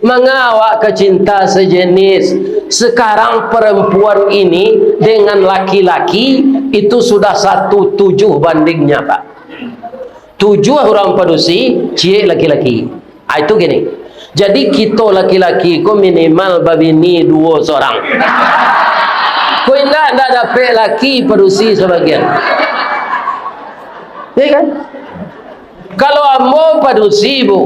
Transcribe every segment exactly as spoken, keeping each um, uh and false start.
Manga awak ka cinta sejenis? Sekarang perempuan ini dengan laki-laki itu sudah satu tujuh bandingnya, Pak. Tujuh urang padusi, ciek laki-laki. Ah, itu gini. Jadi, kito laki-laki ko minimal babini duo sorang. Ko indak, indak dapek laki padusi sabagian. Ya kan? Kalau ambo padusi, Bu,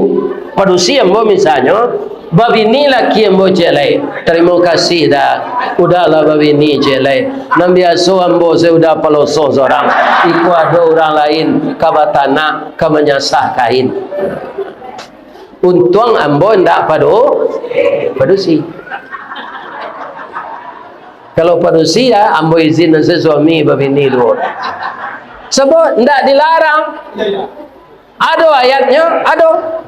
padusi ambo misalnyo, babini laki ambo ciek lai. Tarimo kasih dah, udahlah babini ciek lai. Nan biaso ambo se udah paloso sorang. Iko ado urang lain ka batanak, ka manyasah kain. Untuang ambo indak padu-, padusi. Kalau padusi, ya, ambo izin se suami babini duo. Sabab indak dilarang. Ado ayatnyo, ado.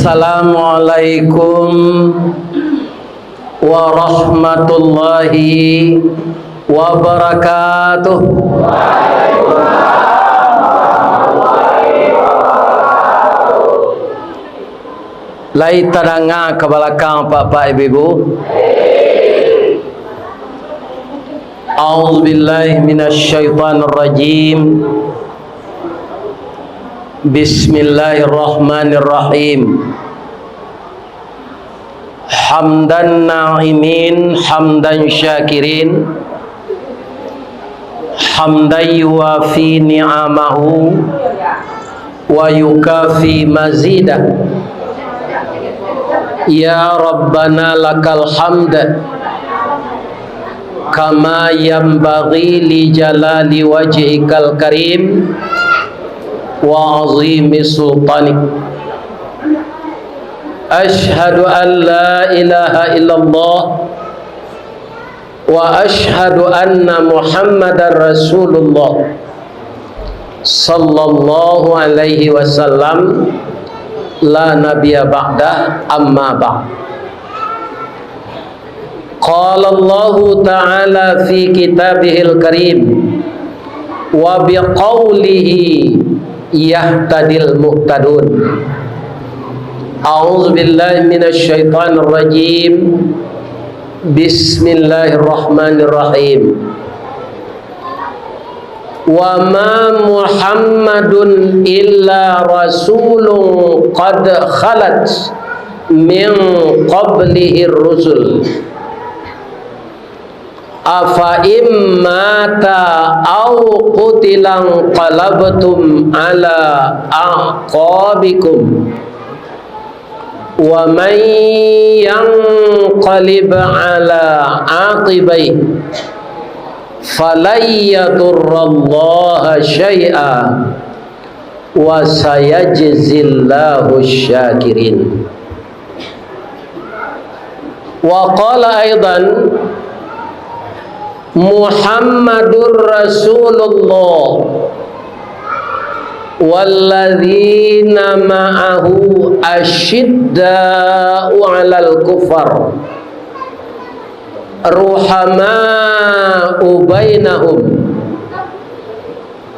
Assalamualaikum warahmatullahi wabarakatuh. Lai tadanga ka balakang, Bapak, Ibu-ibu? A'udzubillahi minasyaitonirrajim. Bismillahirrahmanirrahim. Hamdan na'imin, hamdan syakirin, hamdan yuwafi ni'amahu, wa yukafi mazidah. Ya Rabbana lakal hamd, kama yanbaghi li jalali wajhikal karim, wa azimi sultanik. Asyhadu an la ilaha illallah, wa asyhadu anna Muhammadar Rasulullah, sallallahu alaihi wasallam, la nabiyya ba'dah, amma ba'd. Qala Allahu ta'ala fi kitabihil karim, wa biqaulihi yahtadil muhtadun. A'udzubillahi minasyaitonirrajim. Bismillahirrahmanirrahim. Wa ma Muhammadun illa rasulun qad khalat min qablihir rusul. Afa in mata au qutila inqalabtum ala a'qabikum. Wa man yanqalib ala aqibaihi falan yadurrallaha syai'a wa sayajzillahu syakirin. Wa qala aidan, Muhammadur Rasulullah walladzina ma'ahu asyidda'u 'alal kufar, ruhama'u bainahum,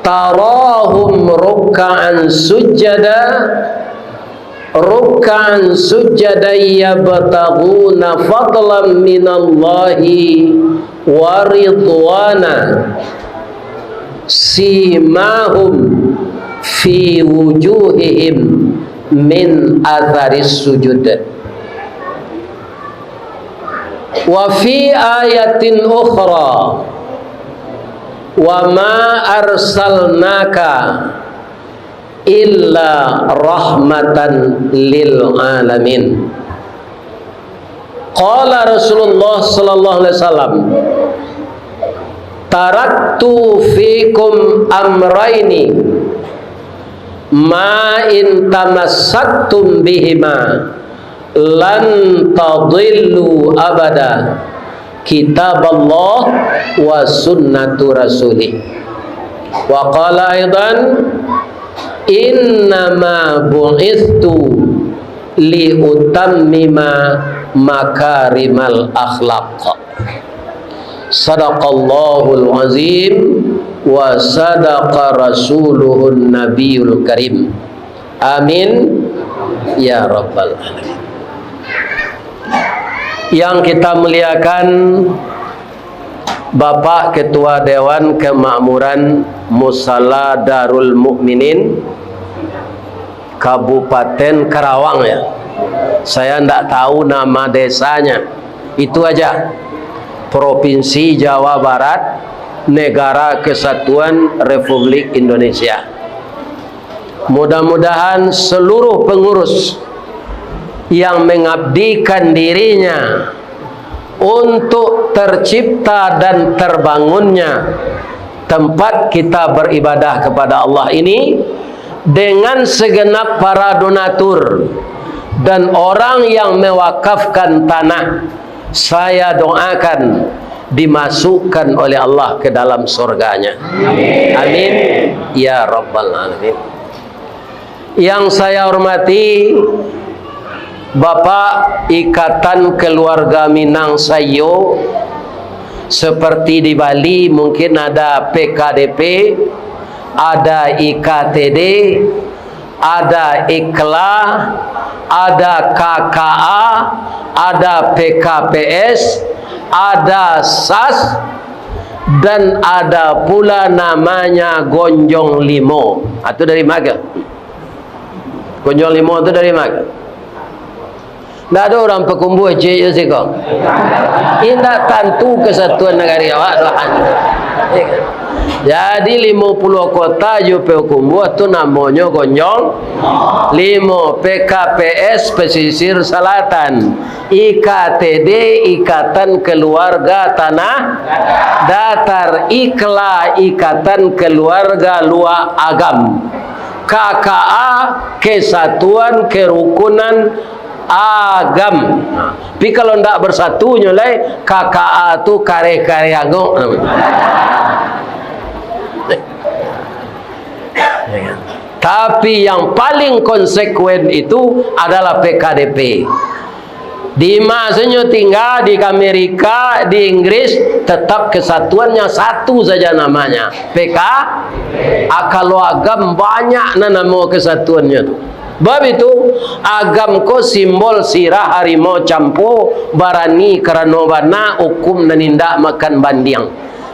tarahum ruk'an sujada, ruk'an sujadan yabtaghuna fadlan minallahi wa ridwana, simahum fi wujuhihim min atharis sujud. Wa fi ayatin ukhra, wa ma arsalnaka illa rahmatan lil alamin. Qala Rasulullah sallallahu alaihi wasallam, taraktu fikum amraini, ma in tamassaktum bihima lan tadillu abada, kitaballah wa sunnatu rasulih. Wa qala aidan, innama bu'ithtu Liutammima makarimal akhlak. Sadaqallahul azim wa sadaqa rasuluhun nabiyul karim. Amin ya rabbal alamin. Yang kita muliakan, Bapak Ketua Dewan Kemakmuran Musala Darul Mukminin, Kabupaten Karawang, ya. Saya ndak tahu nama desanya. Itu aja. Provinsi Jawa Barat, Negara Kesatuan Republik Indonesia. Mudah-mudahan seluruh pengurus yang mengabdikan dirinya untuk tercipta dan terbangunnya tempat kita beribadah kepada Allah ini, dengan segenap para donatur dan orang yang mewakafkan tanah, saya doakan dimasukkan oleh Allah ke dalam surga-Nya. Amin ya rabbal alamin. Yang saya hormati Bapak Ikatan Keluarga Minang saiyo, seperti di Bali mungkin ada P K D P, ada I K T D, ada I K L A, ada K K A, ada P K P S, ada sas, dan ada pula namanya Gonjong Limo. Itu dari ma? Gonjong Limo tu dari ma? Ndak ado urang Pakumbuah ciek jo siko. Indak tantu kesatuan nagari awak tu. Jadi limo puluah kota jo Pakumbuah tu namonyo Gonjong Limo. P K P S Pesisir Selatan, I K T D Ikatan Keluarga Tanah Datar, I K L A Ikatan Keluarga Luak Agam. K K A, Kesatuan Kerukunan Agam. Tapi kalau ndak bersatunyo lai, K K A tu kareh-kareh angok. Tapi yang paling konsekuen itu adalah P K D P. Di ma sajo tingga, di Amerika, di Inggris, tetap kesatuannya satu saja namanya, P K. Ah, kalau Agam banyak nan namo kesatuannyo tu. Bab itu, Agam ko simbol sirah harimau campo, barani karano bana, hukum nan indak makan bandiang.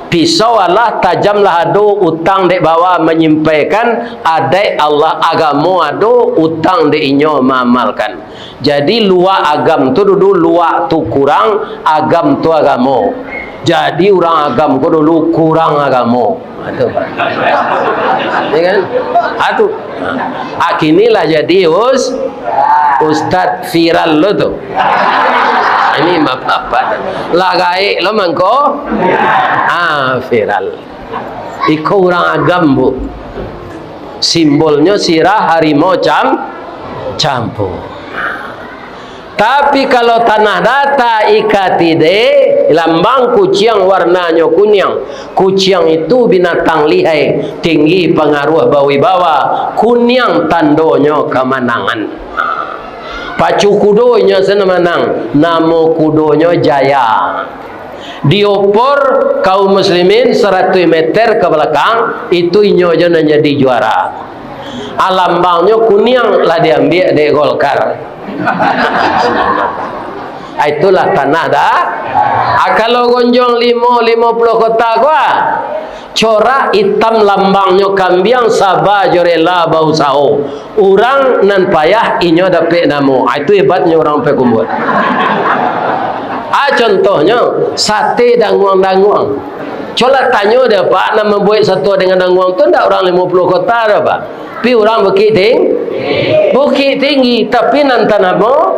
Pisau alah, tajam lah ado, utang dek bawa manyampaikan, adaik alah, agamo ado, utang dek inyo maamalkan. Jadi, luak Agam tu dulu, luak tu kurang, Agam tu agamo. Jadi, urang Agam ko dulu kurang agamo. Itu. Ya kan? Itu. Ah, kini lah jadi us-, ustad viral lo tu. Ini bapak-bapak. Lah gaek lo mangko. Ah, viral. Iko urang Agam, Bu. Simbolnyo sirah harimau cam-, campo. Tapi kalau tanah data I K T D, lambang kuciang warnanyo kuniang. Kuciang itu binatang lihai, tinggi pangaruah bawibawa, kuniang tandonyo kamanangan. Pacu kudo inyo se nan manang, namo kudonyo Jaya. Diopor kaum muslimin saratuih meter ka balakang, itu inyo jo nan jadi juara. Alambangnyo kuniang lah diambiak dek Golkar. Ah, itulah tanah dah. Ah, kalau Gonjong Limo, limo puluah kota ko, ah, corak itam lambangnyo kambiang, saba jo rela bausaho. Urang nan payah inyo dapek namo. Ah, itu hebatnyo urang Pakumbuah. Ah, contohnyo, sate danguang-danguang. Colah tanyo dek Pak, nan mambuek sato dengan danguang tu ndak urang limo puluah kota doh, Pak? Tapi urang Bukik Ting-, Bukik Tinggi, tapi nan tanamo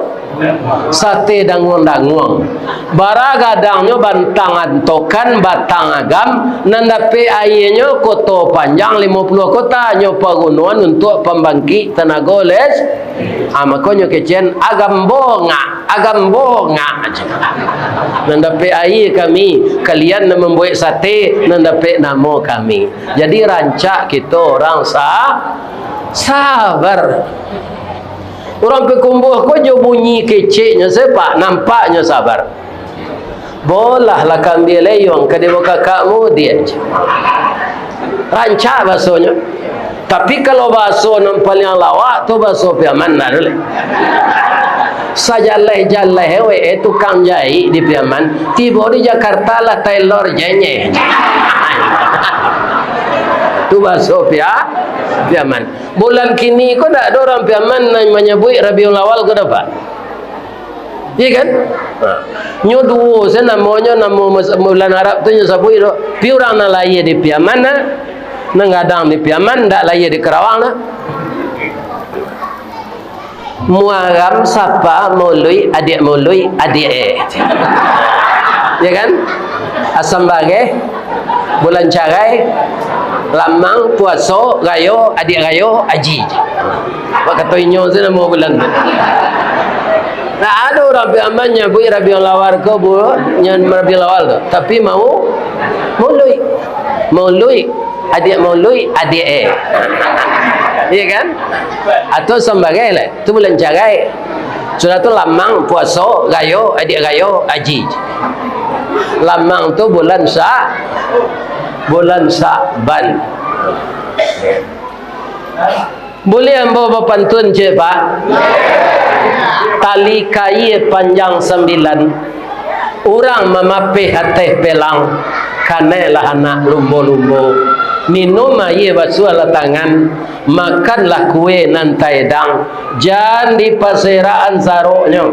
sate danguang-danguang. Bara gadangnyo Bantang Antokan, Batang Agam, nan dapek aianyo Koto Panjang limo puluah kota, nyo pagunoan untuak pambangkik tanago les-, ah, makonyo kecen, Agam bongak, Agam bongak. Nan dapek aia kami, kalian nan mambuek sate, nan dapek namo kami. Jadi rancak kito urang sa-, sabar. Urang Payakumbuah ko jo bunyi keceknyo sajo, Pak, nampaknyo sabar. Bolahlah kambia leyuang ka dibao kakakmu, diak. Rancak basonyo. Tapi kalau baso nan paliang lawak tu, baso Piaman lah tu leh. Sajaleh-jaleh weh, eh, tukang jaik di Piaman, tibo di Jakarta lah tailor jenyeh. Tu baso Pia-, Piaman. Bulan kini ko ndak ado urang Piaman nan manyabuik Rabiul Awal ko, dah, Pak? Iya kan? Ha. Nyo duo se namonyo, namo mas-, bulan Arab tu nyo sabuik tu. Pi urang nan lahia di Piaman, nah, nan gadang di Piaman, ndak lahia di Karawang, nah. Muaram, Sapa, Mauluik, adiak Mauluik, adiak eh. Ya kan? Asam Bareh, Bulan Carai, Lamang, Puaso, Rayo, Adiak Rayo, Aji. Bak kato inyo tu namo bulan tu. Nah, ado urang Piaman nyabuik Rabiul Awal ko, bu-, nyan Rabiul Awal tu. Tapi mau Mauluik. Mauluik, adiak Mauluik, adiak eh. Iya kan? Atau Asam Bareh lah. Tu bulan Carai. Sudah tu Lamang, Puaso, Rayo, Adiak Rayo, Aji. Lamang tu bulan Sa-, bulan Sa'ban. Buliah ambo bapantun, cek, Pak? Tali kaia panjang sambilan, urang mamapeh ateh pelang, kanai lah anak lumbo-lumbo. Minum aia basuahlah tangan, makanlah kue nan taedang, jan dipaserakan saroknyo.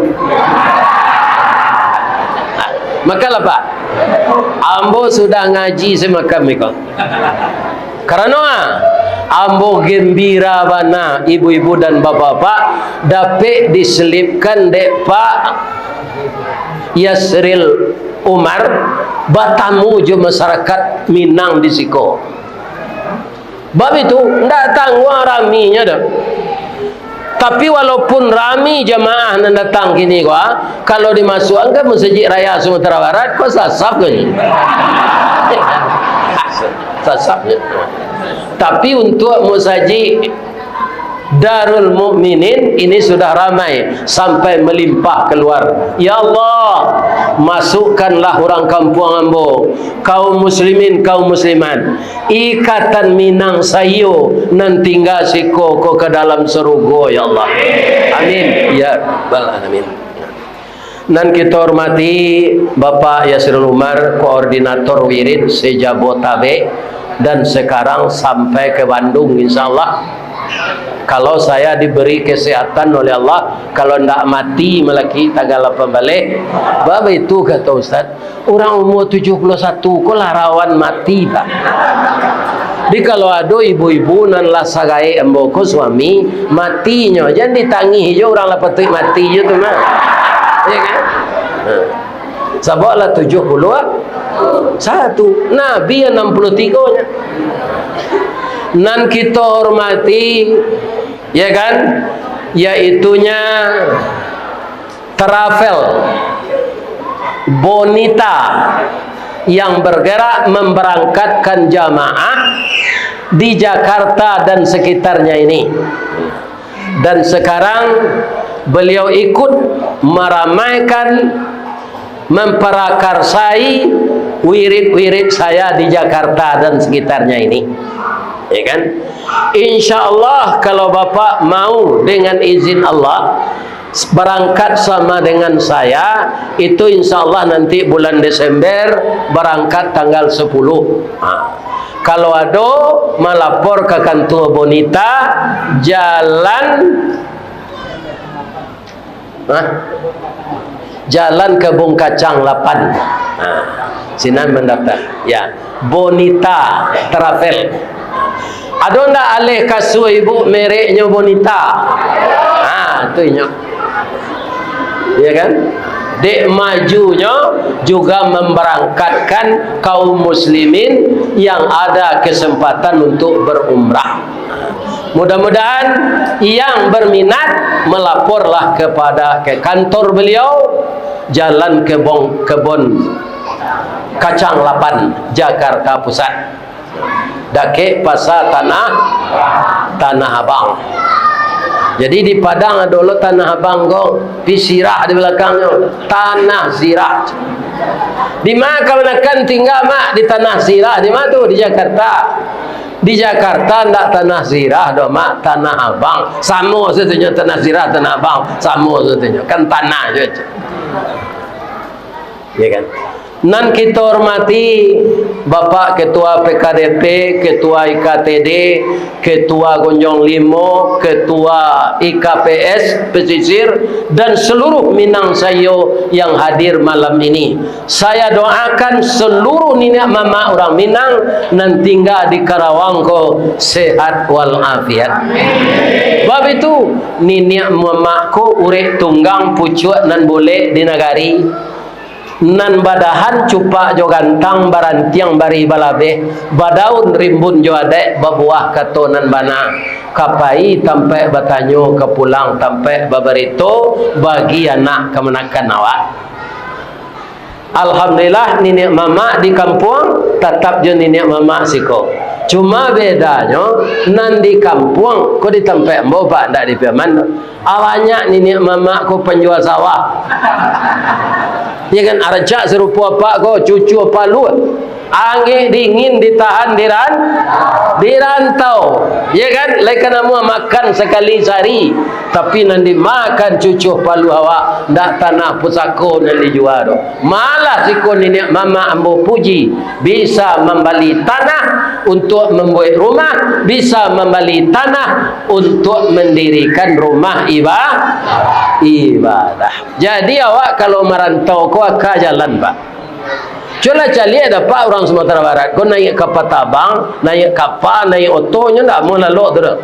Makanlah, Pak. Ambo sudah ngaji se makan iko. Karano, ah, ambo gembira bana, ibu-ibu dan bapak-bapak, dapek diselipkan dek Pak Yasril Umar batamu jo masyarakat Minang di siko. Bab itu, ndak tangguang raminyo doh. Tapi, walaupun rami jamaah nan datang kini ko, ah, kalau dimasuakkan ka Masjid Raya Sumatera Barat, ko sasap ko ni. Sasap ni. Tapi, untuak Masjid Darul Mukminin ini sudah ramai sampai melimpah keluar. Ya Allah, masukkanlah urang kampuang ambo, kaum muslimin, kaum muslimat, ikatan Minang saiyo nan tingga siko ko ka dalam sarugo, ya Allah. Amin, ya Rabbal Alamin. Nan kito hormati Bapak Yasril Umar, koordinator wirid se-Jabotabek, dan sekarang sampai ke Bandung, insya Allah. Kalau saya diberi kesehatan oleh Allah, kalau ndak mati malaki tanggal lapan baleh, baitu kato Ustaz, urang umur tujuh puluh satu ko lah rawan mati, Pak. Jadi, kalau ado ibu-ibu nan lah sagaek ambo ko suami, matinyo, jan ditangih jo, urang lah patuik mati jo tu mah. Ya kan? Ha. Sabab lah tujuh puluh satu, Nabi anam puluh tigo nyo. Nan kito hormati, ya kan, yaitunya travel Bonita yang bergerak memberangkatkan jamaah di Jakarta dan sekitarnya ini. Dan sekarang beliau ikut meramaikan, memperakarsai wirid-wirid saya di Jakarta dan sekitarnya ini. Ya kan? Insya Allah, kalau Bapak mau, dengan izin Allah, berangkat sama dengan saya, itu insya Allah nanti bulan Desember, berangkat tanggal sepuluh. Ha. Kalau ado malapor ka kantua Bonita, jalan, ha? Jalan Kebun Kacang lapan. Ha. Sinan mandaftar. Ya. Bonita Travel. Ado ndak aleh kasua ibu mereknyo Bonita? Ha, tu inyo. Ya kan? Dek majunyo juga memberangkatkan kaum muslimin yang ada kesempatan untuk berumrah. Mudah-mudahan yang berminat melaporlah kepada, ke kantor beliau, Jalan Kebon, Kebon Kacang lapan, Jakarta Pusat. Dakek Pasar Tanah, Tanah Abang. Jadi di Padang ado lo Tanah Abang ko, pi Sirah di balakangnyo, Tanah Sirah. Di ma kamanakan tingga, Mak? Di Tanah Sirah. Di ma tu? Di Jakarta. Di Jakarta ndak Tanah Sirah doh, Mak, Tanah Abang. Samo satunyo Tanah Sirah, Tanah Abang, samo satunyo. Kan tanah juo. Ya kan? Nan kito hormati Bapak Ketua P K D P, Ketua I K T D, Ketua Gonjong Limo, Ketua I K P S Pesisir, dan seluruh Minang Saiyo yang hadir malam ini. Saya doakan seluruh niniak mamak urang Minang nan tingga di Karawang ko sehat walafiat. Bab itu, niniak mamak ko urek tunggang pucuak nan bulek di nagari. Nan badahan cupak jo gantang, barantiang bari balabeh, badaun rimbun jo adaik, babuah kato nan bana. Ka pai tampaik batanyo, ka pulang tampaik babarito, bagi anak kamanakan awak. Alhamdulillah, niniak mamak di kampuang tatap jo niniak mamak siko. Cuma bedanyo, nan di kampuang ko di tampaik ambo, Pak, ndak di Piaman. Banyak niniak mamak ko panjua sawah. Ya kan, rancak sarupo apak ko, cucu apak lu. Angek dingin ditahan di ran-, di rantau. Ya kan, lai ka namuah makan sakali sahari. Tapi nan dimakan cucu palu awak, ndak tanah pusako nan dijua doh. Malah siko niniak mamak ambo puji, bisa mambali tanah untuak mambuek rumah, bisa mambali tanah untuak mandirikan rumah iba-, ibadah. Jadi awak kalau marantau ko aka jalan, Pak. Cubolah caliak dapek urang Sumatera Barat ko naiak kapa tabang, naiak kapa, naiak oto, nyo ndak amuah lalok tu doh.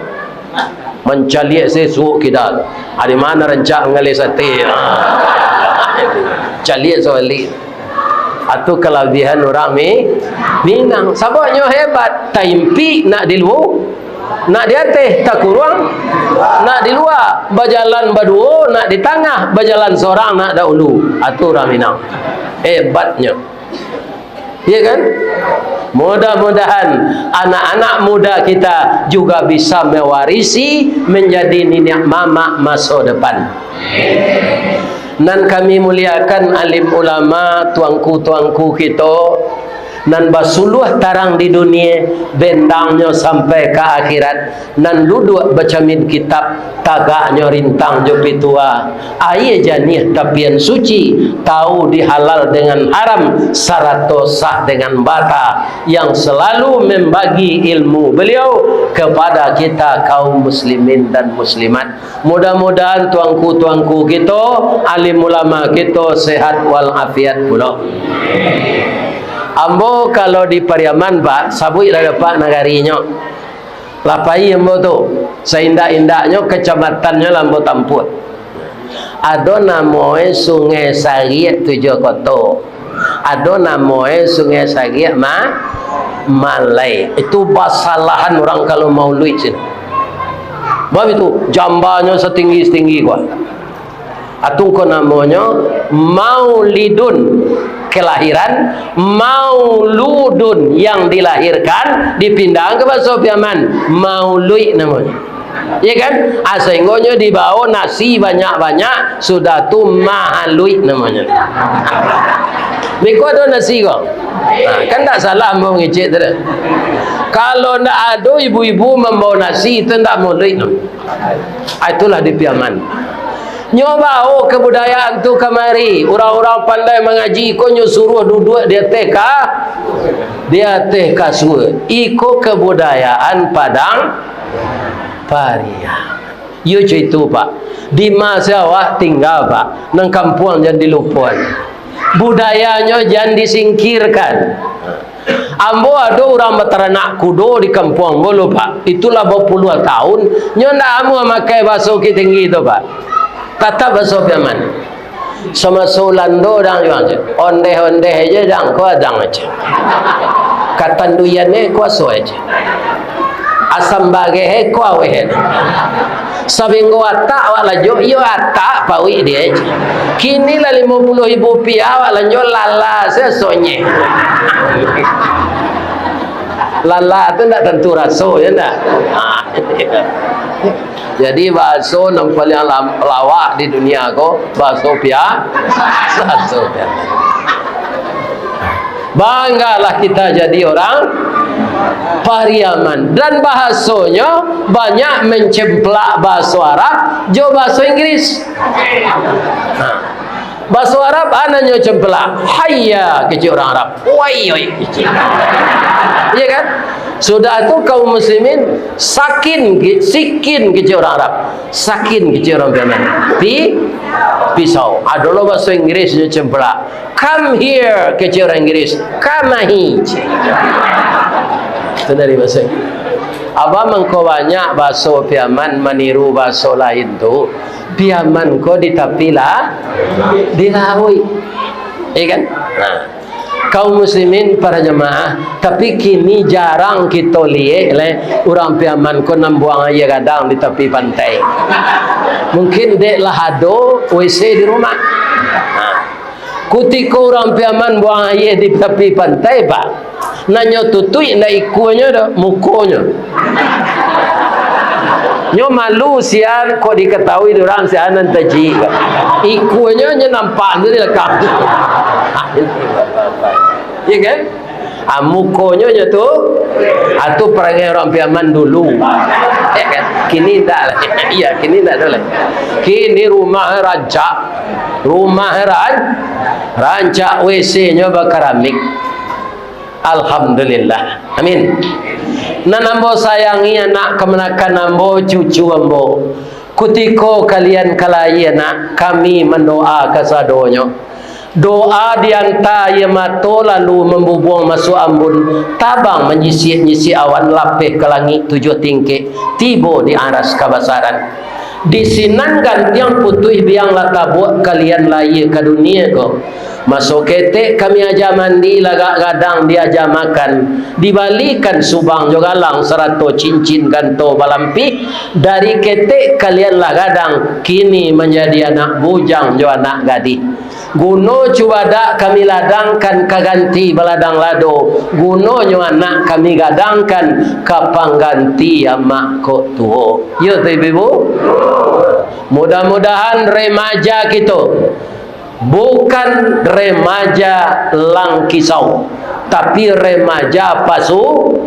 Mancaliak se suok kida tu. Ari ma nan rancak manggaleh sate. Caliak sabalik. Atu kalabiahan urang Mi-, Minang. Sabab nyo hebat, taimpik nak di luo, nak di ateh, takuruang nak di lua, bajalan baduo nak di tangah, bajalan sorang nak daulu. Atu urang Minang. Hebatnyo. Ya kan? Mudah-mudahan anak-anak muda kita juga bisa mewarisi, menjadi niniak mamak masa depan. Nan kami muliakan alim ulama, tuangku-tuangku kito, nan basuluah tarang di dunia, bendangnyo sampai ka akhirat, nan duduak bacamin kitab, tagaknyo rintang jo pitua, aia janiah tapian suci, tahu di halal dengan haram, sarato sah dengan bata, yang selalu membagi ilmu beliau kepada kita kaum muslimin dan muslimat. Mudah-mudahan tuangku-tuangku kito, alim ulama kito sehat walafiat pulo. Ambo kalau di Pariaman, Pak, sabuik lah dapek nagarinyo. Lah pai ambo tu, saindak-indaknyo kacamatannyo lah ambo tampuah. Ado namoe Sungai Sariak Tujuah Koto. Ado namoe Sungai Sariak Ma-, Malai. Itu basalahan urang kalau mauluik situ. Bab itu, jambanyo satinggi-satinggi ko. Atau ko namonyo Maulidun, kelahiran, Mauludun, yang dilahirkan, dipindahan ka baso Piaman, mauluik namonyo. Ya kan? Ah, sahinggonyo dibao nasi banyak-banyak, sudah tu mahaluik namonyo. Beko ado nasi ko? Nah, kan ndak salah ambo mangecek tu dah. Kalau ndak ado ibu-ibu mambao nasi, itu ndak mauluik namonyo. Ah, itulah di Piaman. Nyo bao kabudayaan tu kamari. Urang-urang pandai mangaji ko nyo suruah duduak di ateh ka-, di ateh kasua. Iko kabudayaan Padang Pariaman. Iyo cito, Pak. Di ma se awak tingga, Pak. Nan kampuang jan dilupoan. Budayanyo jan disingkirkan. Ambo ado urang bataranak kudo di kampuang ambo lo, Pak. Itulah bapuluah taun, nyo ndak amuah makai baso Bukittinggi tu, Pak. Tatap baso Piaman. Samaso Ulando dang juo, ondeh-ondeh aja dang, ko adang aja. Katanduian e kuaso aja. Asam bageh e ko aweh e. Sabinggo atak awak lanjok, iyo atak pauik dia. Kini lah limo puluah ribu rupiah awak lanjok, lala se sonye. Lala tu ndak tantu raso, ya ndak? Jadi, bahaso nan paliang lam-, lawak di dunia ko, bahaso Pia-, bahaso Piaman. Banggalah kita jadi orang Pariaman. Dan bahasonyo banyak mencemplak bahaso Arab jo bahaso Inggris. Nah, bahaso Arab, a nan nyo cemplak, "Hayya," kecek urang Arab. "Oi, oi," kecek. Iya kan? Sudah tu kaum muslimin, "Sakin," ke-, "Sikin," kecek urang Arab. "Sakin," kecek urang Piaman. Pi-, pisau. Ado lo bahaso Inggris nyo cemplak. "Come here," kecek urang Inggris. "Kamahi," kecek. Itu dari bahaso Inggris. Abah mangko banyak bahaso Piaman maniru bahaso lain tu. Piaman ko di tapi lah, di lauik. Iya kan? Nah. Kaum muslimin, para jamaah, tapi kini jarang kito liek lai urang Piaman ko nan buang aia gadang di tapi pantai. Mungkin dek lah ado W C di rumah. Nah. Kutiko urang Piaman buang aia di tapi pantai, Pak, nan nyo tutuik ndak ikuanyo doh, mukonyo. Nyo malu sia, kok dikatahui dek urang sia nan tajik. Ikuanyo nyo nampak tu di lakang. Iya kan? Ah, mukonyo nyo tu, ah, tu parangai urang Piaman dulu. Iya kan? Kini ndak lah. Iya, kini ndak ado lai. Kini rumah rancak. Rumah ran-, rancak, W C-nyo bakaramik. Alhamdulillah. Amin. Nan ambo sayangi anak kamanakan ambo, cucu ambo. Kutiko kalian ka lahia nak, kami mandoa kasadonyo. Doa dianta aia mato lalu mambubuang masuak ambun, tabang manyisiak-nyisiak awan lapeh ka langik tujuah tingkek, tibo di aras kabasaran. Di sinan gantiang putuih biang lah tabuak kalian lahia ka dunia ko. Maso ketek kami aja mandi, lagak gadang diaja makan, dibalikan subang jo galang sarato cincin ganto balampih, dari ketek kalian lah gadang, kini manjadi anak bujang jo anak gadih. Guno cubadak kami ladangkan ka ganti baladang lado, gunonyo anak kami gadangkan ka pangganti amak kok tuo. Yo, tu, Ibu-ibu? Mudah-mudahan remaja kito bukan remaja Langkisau, tapi remaja Pasu-,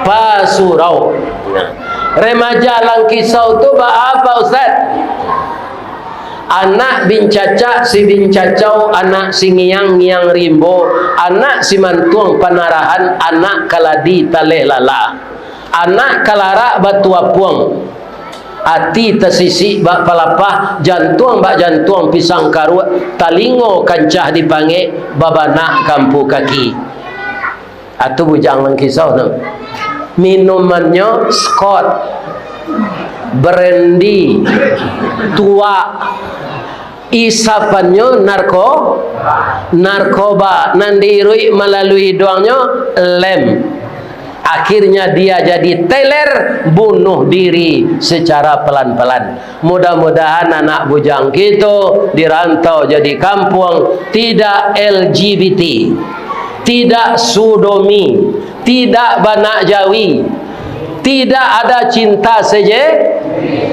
Pasurau. Remaja Langkisau tu baa, Pak Ustaz? Anak bincacak si bincacau, anak si ngiang-ngiang rimbo, anak si mantuang panarahan, anak kaladi taleh lala, anak kalarak batu apuang. Ati tasisik bak palapah, jantuang bak jantuang pisang karuak, talingo kancah dipangek, babanak kampu kaki. Atu bujang Langkisau tu. Minumannyo Scott, brandy, tuak. Isapannyo narko-, narkoba, nan diiruik malalui iduangnyo lem. Akhirnya dia jadi teler, bunuh diri secara pelan-pelan. Mudah-mudahan anak bujang kito di rantau jadi kampuang tidak L G B T, tidak sodomi, tidak banak jawi, tidak ada cinta seje-,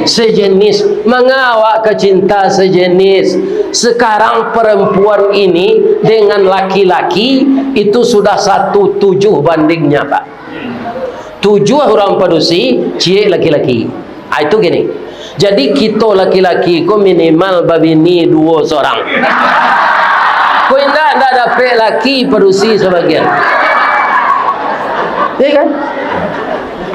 sejenis. Manga awak ka cinta sejenis? Sekarang perempuan ini dengan laki-laki itu sudah satu tujuh bandingnya, Pak. Tujuah urang padusi, ciek laki-laki. Ah, itu gini. Jadi, kito laki-laki ko minimal babini duo sorang. Ko indak, indak dapek laki padusi sabagian. Iya kan?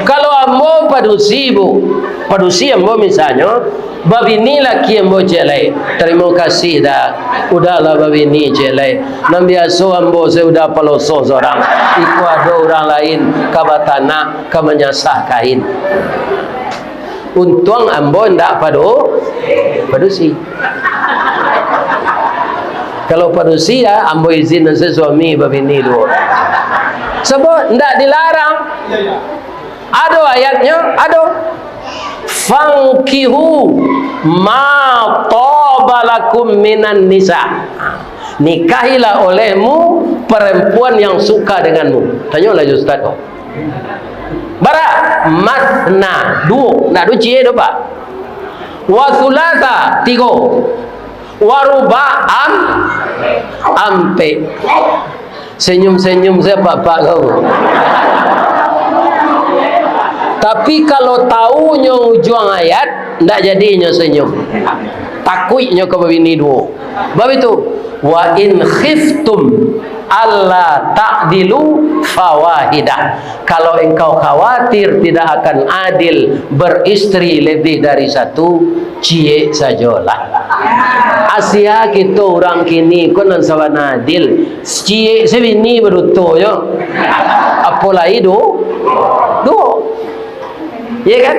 Kalau ambo padusi, Bu, padusi ambo misalnyo, babini laki ambo ciek lai. Tarimo kasih dah. Udahlah babini ciek lai. Nan biaso ambo se udah paloso sorang. Iko ado urang lain ka batanak, ka manyasah kain. Untuang ambo ndak padu-, padusi. Kalau padusi, ya, ambo izin se suami babini duo. Sabab ndak dilarang. Ado ayatnyo, ado. "Fankihu ma taba lakum minan nisa." Nikahilah olehmu perempuan yang suka denganmu. Tanyolah jo ustaz ko. Bara? Masna, duo. Ndak duo ciek doh, Pak. Wa thulatha, tigo. Wa ruba', am-, ampek. Senyum-senyum sajo pak-pak ko. Tapi kalau tahu nyo ujuang ayat, ndak jadi nyo senyum. Takuik nyo ka babini duo. Bab itu, "Wa in khiftum alla ta'dilu fawahidah." Kalau engkau khawatir tidak akan adil beristri lebih dari satu, ciek sajolah. Asia kito urang kini ko nan sabana adil. Ciek se bini baduto jo. Apo lai duo? Duo. Ya kan?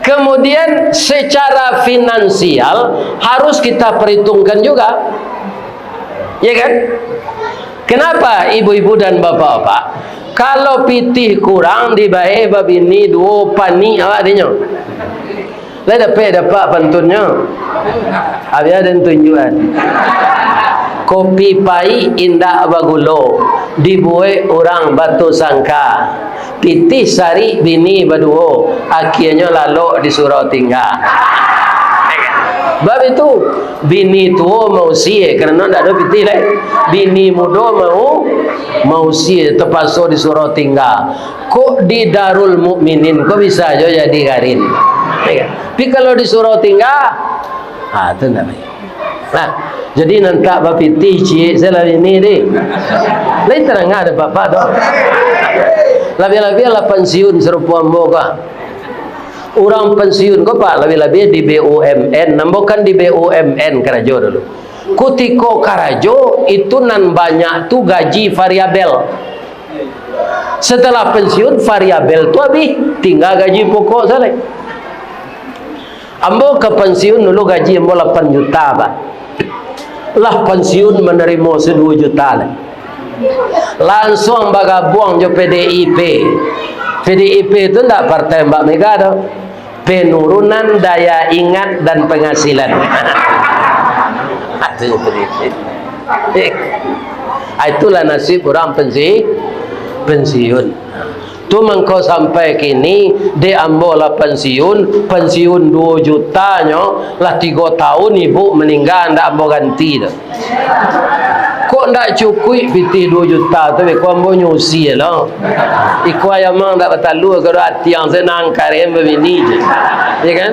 Kemudian secara finansial harus kita perhitungkan juga. Ya kan? Kenapa ibu-ibu dan bapak-bapak? Kalau pitih kurang dibae babini duo, panik awak dinyo. Lai dapek dapek pantunnyo. Abih den tunjuakan. Kopi paik indak bagulo, dibuek urang batusangka. Pitih sarik bini baduo, akienyo lalok di surau tingga. Bab itu, bini tuo mausie, karano ndak ado pitih lai. Bini mudo mau, mausie, tapaso di surau tingga. Kok di Darul Mukminin, kok bisa jo jadi garin. Tapi kalau di surau tingga, ha, tu ndak baik. Nah, jadi nan tak bapitih ciek se lah bini deh. Lai tarang ado bapak tu. Labiah-labiah lah pensiun sarupo ambo ko. Urang pensiun ko, Pak, labiah-labiah di B U M N. Ambo kan di B U M N karajo dulu. Kutiko karajo, itu nan banyak tu gaji variabel. Setelah pensiun, variabel tu abih, tingga gaji pokok sajo. Ambo ka pensiun dulu gaji ambo lapan juta, Pak. Lah pensiun manarimo saduo juta lai. Lansuang bagabuang jo P D I P. P D I P tu ndak partai Mbak Mega doh. Penurunan daya ingat dan penghasilan. Ah, itulah nasib urang pensi-, pensiun. Tu mangko sampai kini, dek ambo lah pensiun, pensiun duo juta nyo, lah tigo tahun ibu maningga, ndak ambo ganti tu. Kok ndak cukuik pitih duo juta tu, beko ambo nyusie lo. Iko ayam ang ndak batalua, kalau atiang se nan kareh babini je. Ya kan?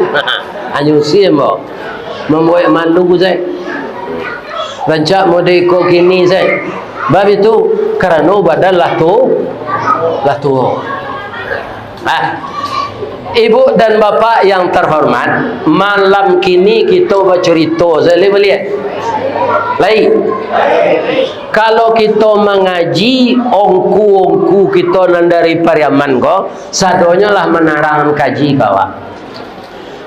Nyusie ambo. Mambuek malu se. Rancak mode iko kini se. Bab itu, karano badan lah tu, lah tuo. Ah, ibu dan bapak yang terhormat, malam kini kito bacurito se lai baliak. Lai. Kalau kito mangaji ongku-ongku kito nan dari Pariaman ko, sadonyo lah manarang kaji ka awak.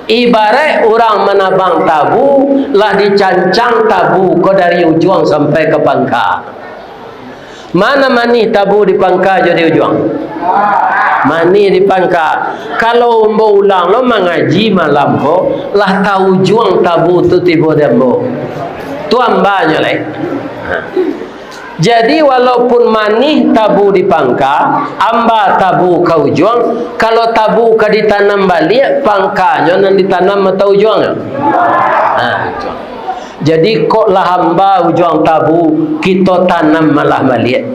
Ibaraik urang manabang tabu, lah dicancang tabu ko dari ujuang sampai ka pangka. Ma nan manih tabu di pangka jo di ujuang? Manih di pangka. Kalau ambo ulang lo mangaji malam ko, lah taujuang tabu tu tibo di ambo. Tu ambanyo lai. Jadi, walaupun manih tabu di pangka, amba tabu ka ujuang, kalau tabu ka ditanam baliak, pangkanyo nan ditanam atau ujuangnyo? Nah, ujuang. Jadi, kok lah amba ujuang tabu, kito tanam malah baliak.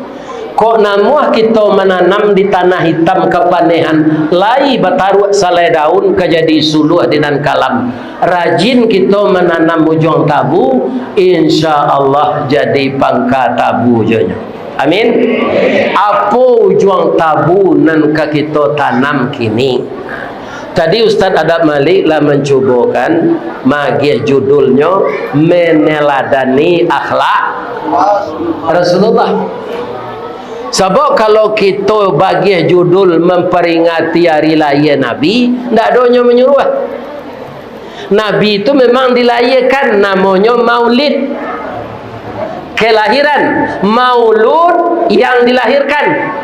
Kok namuah kito mananam di tanah itam kapanehan, lai bataruak salai daun ka jadi suluah di nan kalam. Rajin kito mananam ujuang tabu, insya Allah jadi pangka tabu jo nyo. Amin. Apo ujuang tabu nan ka kito tanam kini? Tadi Ustaz Adab Malik lah mancubokan magiah judulnyo, meneladani akhlak Rasulullah. Sabab kalau kito bagiah judul mamparingati ari lahia Nabi, ndak ado nyo manyuruah. Nabi tu memang dilahirkan, namonyo maulid. Kelahiran, maulud yang dilahirkan.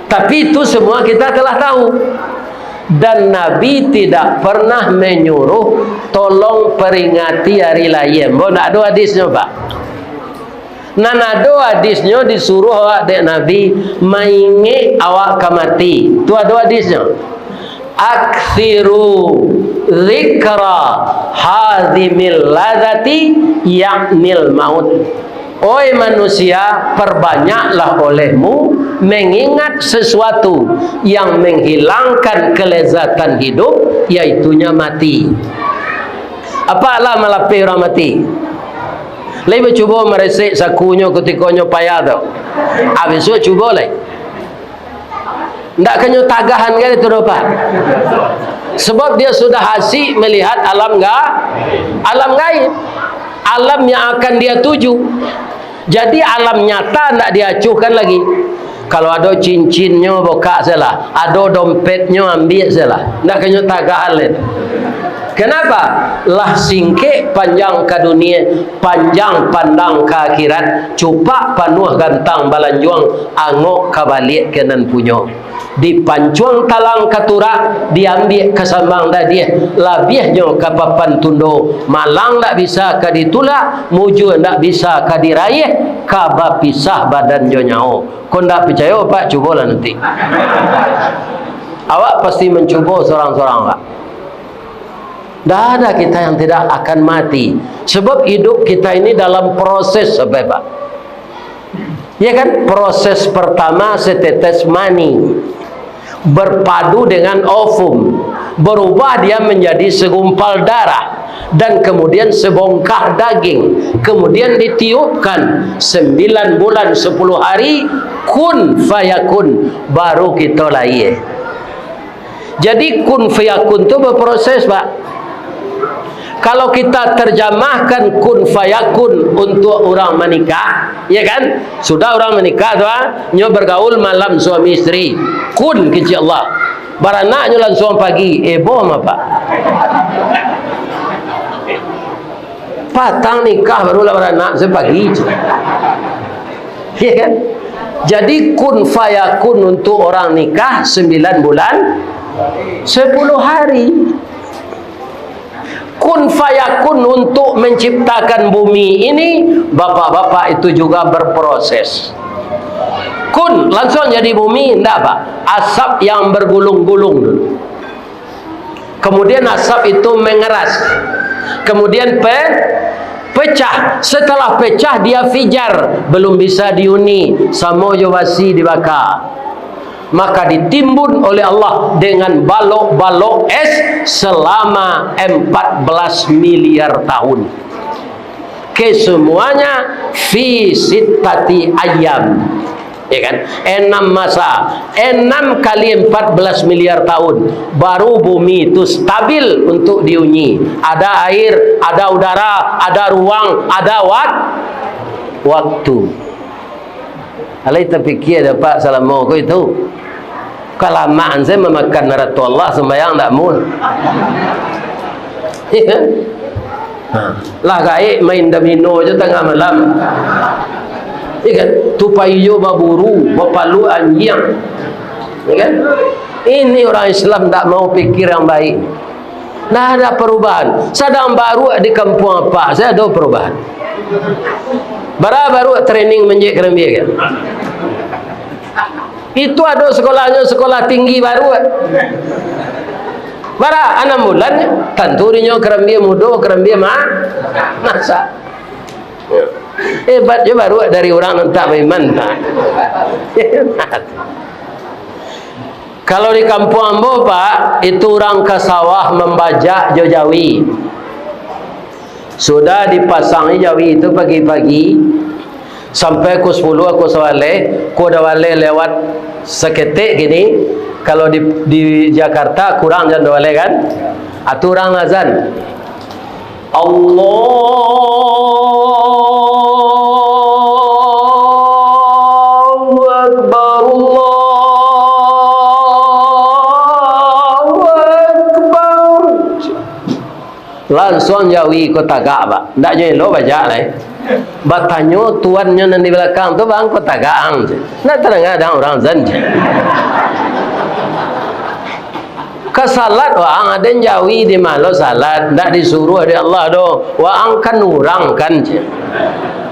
Tapi itu semua kita telah tahu. Dan Nabi tidak pernah menyuruh, "Tolong peringati hari lahir." Ambo ndak ado hadisnyo, Pak. Nan ado hadisnyo disuruh awak dek Nabi, maingek awak ka mati. Tu ado hadisnyo. Aksiru zikra hazimil ladzati, yaknil maut. Oi manusia, perbanyaklah olehmu mengingat sesuatu yang menghilangkan kelezatan hidup, yaitunya mati. Apak lah malapeh urang mati? Lai bacubo maresek sakunyo kutiko nyo payah tu? Abih tu cubo lai. Ndak ka nyo tagahan kali tu doh, Pak. Sebab dia sudah asik melihat alam ga-, alam gaib. Alam yang akan dia tuju. Jadi alam nyata ndak diacuhkan lagi. Kalau ado cincinnyo, bukak sajolah. Ado dompetnyo, ambiak sajolah. Ndak ka nyo tagahan lai. Kenapa? Lah singkek panjang ka dunia, panjang pandang ka akhirat, cupak panuah gantang balanjuang, angok ka baliak ka nan punyo. Dipancuang talang ka turak, diambiak ka sambang dadiah, labiahnyo ka papan tundo, malang ndak bisa ka ditulak, mujua ndak bisa ka diraiah, ka bapisah badan jo nyawo. Kok ndak picayo, Pak, cubolah nanti. Awak pasti mancubo sorang-sorang, Pak. Ndak ada kita yang tidak akan mati. Sebab hidup kita ini dalam proses, Bapak. Ya kan? Proses pertama setetes mani berpadu dengan ovum, berubah dia menjadi segumpal darah, dan kemudian sebongkah daging, kemudian ditiupkan sembilan bulan sepuluh hari, kun fayakun, baru kita lahir. Jadi kun fayakun tu berproses, Pak. Kalau kita terjemahkan kun fayakun untuk urang manikah, ya kan? Sudah urang manikah tu, ah, nyo bergaul malam suami isteri. Kun kecek Allah. Baranak nyo langsuang pagi. Eh, boh mah, Pak. Patang nikah baru lah baranak, sapagi. Ya kan? Jadi kun fayakun untuk orang nikah sembilan bulan sepuluh hari. Kun fayakun untuk menciptakan bumi ini, bapak-bapak, itu juga berproses. Kun, langsung jadi bumi, ndak, Pak. Asap yang bergulung-gulung dulu. Kemudian asap itu mengeras. Kemudian pe-, pecah. Setelah pecah, dia fijar. Belum bisa dihuni. Samo jo basi dibaka. Maka ditimbun oleh Allah dengan balok-balok es selama empat belas miliar tahun. Kesemuanya fi sittati ayyam. Ya kan? Enam masa, enam kali empat belas miliar tahun, baru bumi itu stabil untuk dihuni. Ada air, ada udara, ada ruang, ada wak-, waktu. Alai tapikia dek Apak salamo ko itu? Kalamaan sajo mamakan arato Allah, sumbayang ndak muah. Iya kan? Ha. Lah gaek main domino jo tangah malam. Iya kan? Tu pai jo baburu, bapaluik anjiang. Iya kan? Ini urang Islam ndak mau pikir yang baik. Ndak ada perubahan. Sadang baruak di kampuang Apak, sajo ado perubahan. Bara baruak training manjek karambia kan? Itu ado sekolahnyo, sekolah tinggi baruak. Bara, anam bulan, tantu dinyo karambia mudo, karambia ma-, masak. Hebat jo baruak dari urang nan tak baiman. Hebat. Kalau di kampuang ambo, Pak, itu urang ka sawah mambajak jo jawi. Sudah dipasangi jawi tu pagi-pagi, sampai pukua sapuluah, pukua sabaleh, pukua duo baleh lewat saketek gini, kalau di, di Jakarta kurang jam duo baleh kan? Atu urang azan. Allahu Akbar, Allahu Akbar. Lansuang jawi ko tagak, Pak. Ndak jo elok bajak lai. Batanyo tuannyo nan di balakang tu, "Bang, ko tagak ang?" Ndak tadanga dek ang urang azan. Ka salat waang, aden jawi di ma lo salat, ndak disuruah dek Allah doh. Waang kan urang kan, cek.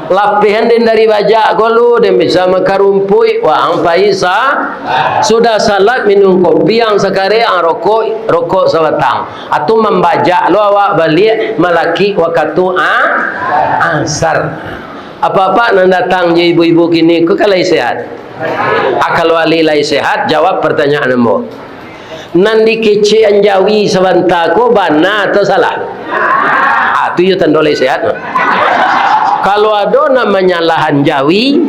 Lapehan den dari bajak ko lu, den bisa makarumpuik, waang pai sa-, sudah salat minum kopi ang sakarek, ang rokok, rokok sabatang. Atau mambajak lo awak baliak malakik wakatu a-, asar. Apak-apak nan datang jo ibu-ibu kini ko kan lai sehat? Ah, kalau alih lai sehat, jawab pertanyaan ambo. Nan dikecekan jawi sabanta ko bana atau salah? Ah, tu iyo tando lai sehat. Kalau ado nan manyalahan jawi,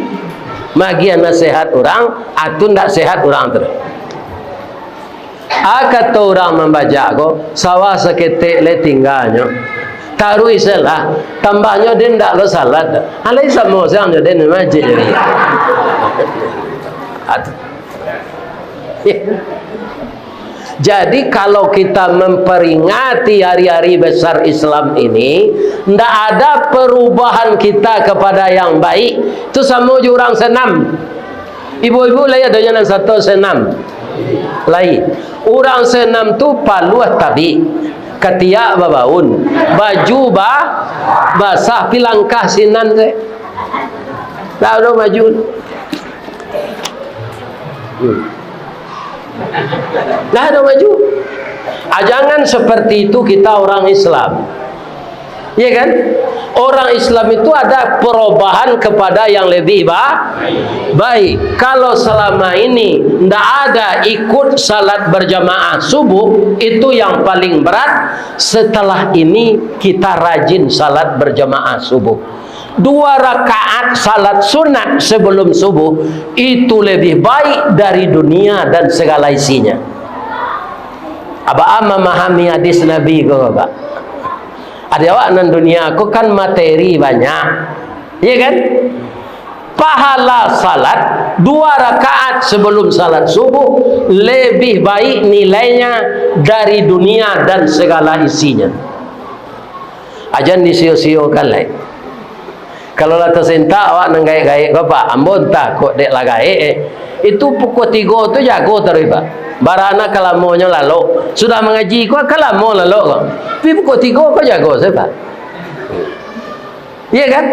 magiah nasehat urang, ah, tu ndak sehat urang tu. Ah, kato urang mambajak ko, sawah saketek lai tingganyo. Taruih salah, tambahnyo den ndak lo salat. Ah, lai samo siang jo den masjid jadi. Ah, tu. Jadi, kalau kita memperingati hari-hari besar Islam ini, ndak ada perubahan kita kepada yang baik, tu samo jo urang senam. Ibu-ibu, lai ado nan sato senam? Lai. Urang senam tu paluah tabik, katiak babaun, baju ba-, basah, pi langkah sinan se. Ndak ado baju. Hmm. Ndak ado baju. Ah, jangan seperti itu kita orang Islam. Iya kan? Orang Islam itu ada perubahan kepada yang lebih ba-, baik. Kalau selama ini ndak ada ikut salat berjamaah subuh, itu yang paling berat. Setelah ini kita rajin salat berjamaah subuh. Dua rakaat salat sunat sebelum subuh itu lebih baik dari dunia dan segala isinya. Abah memahami hadis Nabi ko, Bapak? Ado awak nan dunia ko kan materi banyak, iya kan? Pahala salat dua rakaat sebelum salat subuh lebih baik nilainya dari dunia dan segala isinya. Ajan disio-siokan lai. Kalau lah tasintak awak nan gaek-gaek ko, Pak, ambo antah kok dek lah gaek, eh. Itu pukua tigo tu jago taruih, Pak. Barana kalamonyo lalok. Sudah mangaji ko, kalamo lalok ko. Tapi pukua tigo ko jago se, Pak. Iya kan?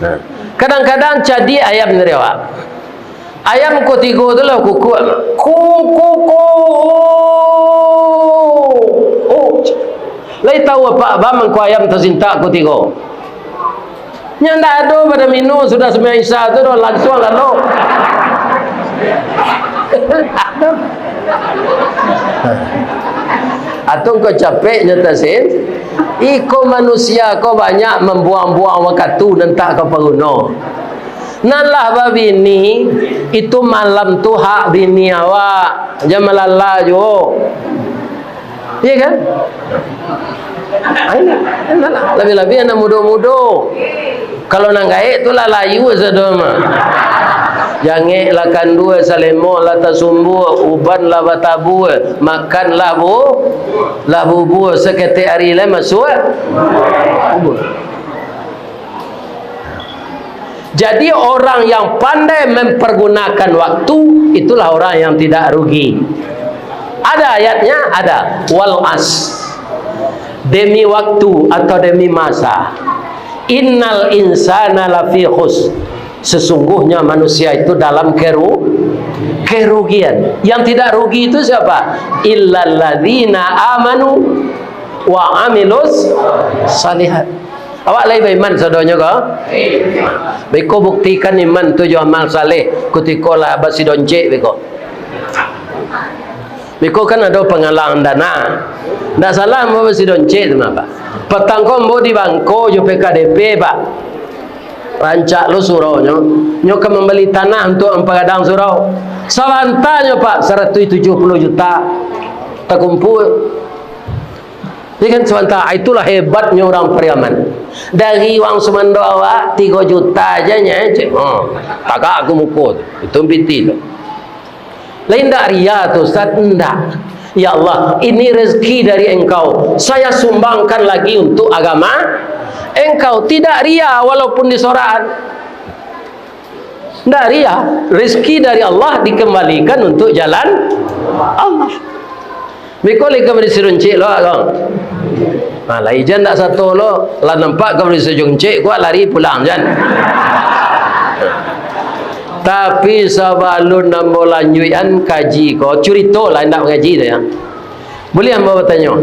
Nah. Kadang-kadang cadiak ayam dari awak. Ayam ko tigo tu lah kukuak. Ku, ku, ku. Oh. Oh. Lai tahu apak baa mangko ayam tasintak ko tigo? Nyo ndak ado pado minu sudah sumbayang Isya tu doh, langsuang lalu. Atau ko capek nyo tasin. Iko manusia ko banyak mambuang-buang wakatu nan tak ka paguno. Nan lah babini, itu malam tu hak bini awak, jan malala juo. Iya kan? Ai, labiah-labiah anak mudo-mudo. Kalau nan gaek tu lah layu sado mah. Jangek lah kandua, salemo lah tasumbua, uban lah batabua, makan lah bu-, lah bubua, saketek ari lai masuak kubua. Jadi, orang yang pandai mempergunakan waktu, itulah orang yang tidak rugi. Ada ayatnya? Ada. Wal as. Demi waktu atau demi masa. Innal insana lafi khus. Sesungguhnya manusia itu dalam keru-, kerugian. Yang tidak rugi itu siapa? Illalladzina amanu wa amilus salihat. Awak lai baiman sadonyo ko? Beko buktikan iman tu jo amal saleh kutiko lah basidoncek beko. Beko kan ado pangalang dana. Ndak salah ambo basidoncek tu mah, Pak. Patang ko ambo di Bangko jo P K D P, Pak. Rancak lo suraunyo. Nyo ka mambali tanah untuak mampagadang surau. Sabantanyo, Pak, saratuih tujuah puluah juta takumpua. Iya kan, sabanta, itulah hebatnyo urang Pariaman. Dari uang sumando awak tigo juta aja nyo, cek. Oh, tagak aku muko tu. Itu piti tu. Lain ndak ria tu, Ustaz? Ndak. Ya Allah, ini rezeki dari Engkau. Saya sumbangkan lagi untuk agama Engkau. Tidak ria walaupun disorakan. Ndak ria, rezeki dari Allah dikembalikan untuk jalan Allah. Beko lai ka bari siruncik lo, kang. Nah, lai jan ndak sato lo, lah nampak ka bari siruncik, kuat lari pulang jan. Tapi sabalun ambo lanjuikan kaji ko, curito lah, indak mangaji tu ya. Buliah ambo batanyo?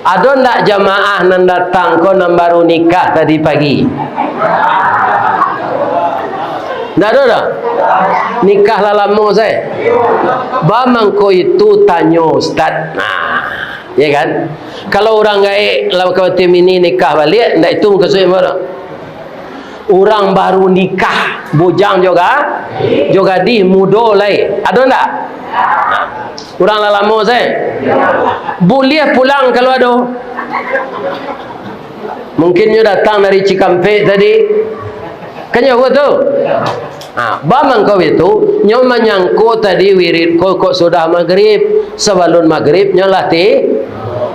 Ado ndak jamaah nan datang ko nan baru nikah tadi pagi? Ndak ado doh? Nikah lah lamo sae. Ba mangko itu tanyo ustaz. Nah, ya kan? Kalau urang gaek lah ka Batam ini nikah baliak, ndak itu mukasuik ambo doh. Urang baru nikah, bujang jo ga-, jo gadih, mudo lai. Ado ndak? Nah, urang lah lamo sae. Buliah pulang kalau ado. Mungkin nyo datang dari Cikampek tadi. Kan jauah tu. Ha, ba mangko itu, nyo manyangko tadi wirid ko kok sudah magrib. Sabalun magrib nyo lah ti-,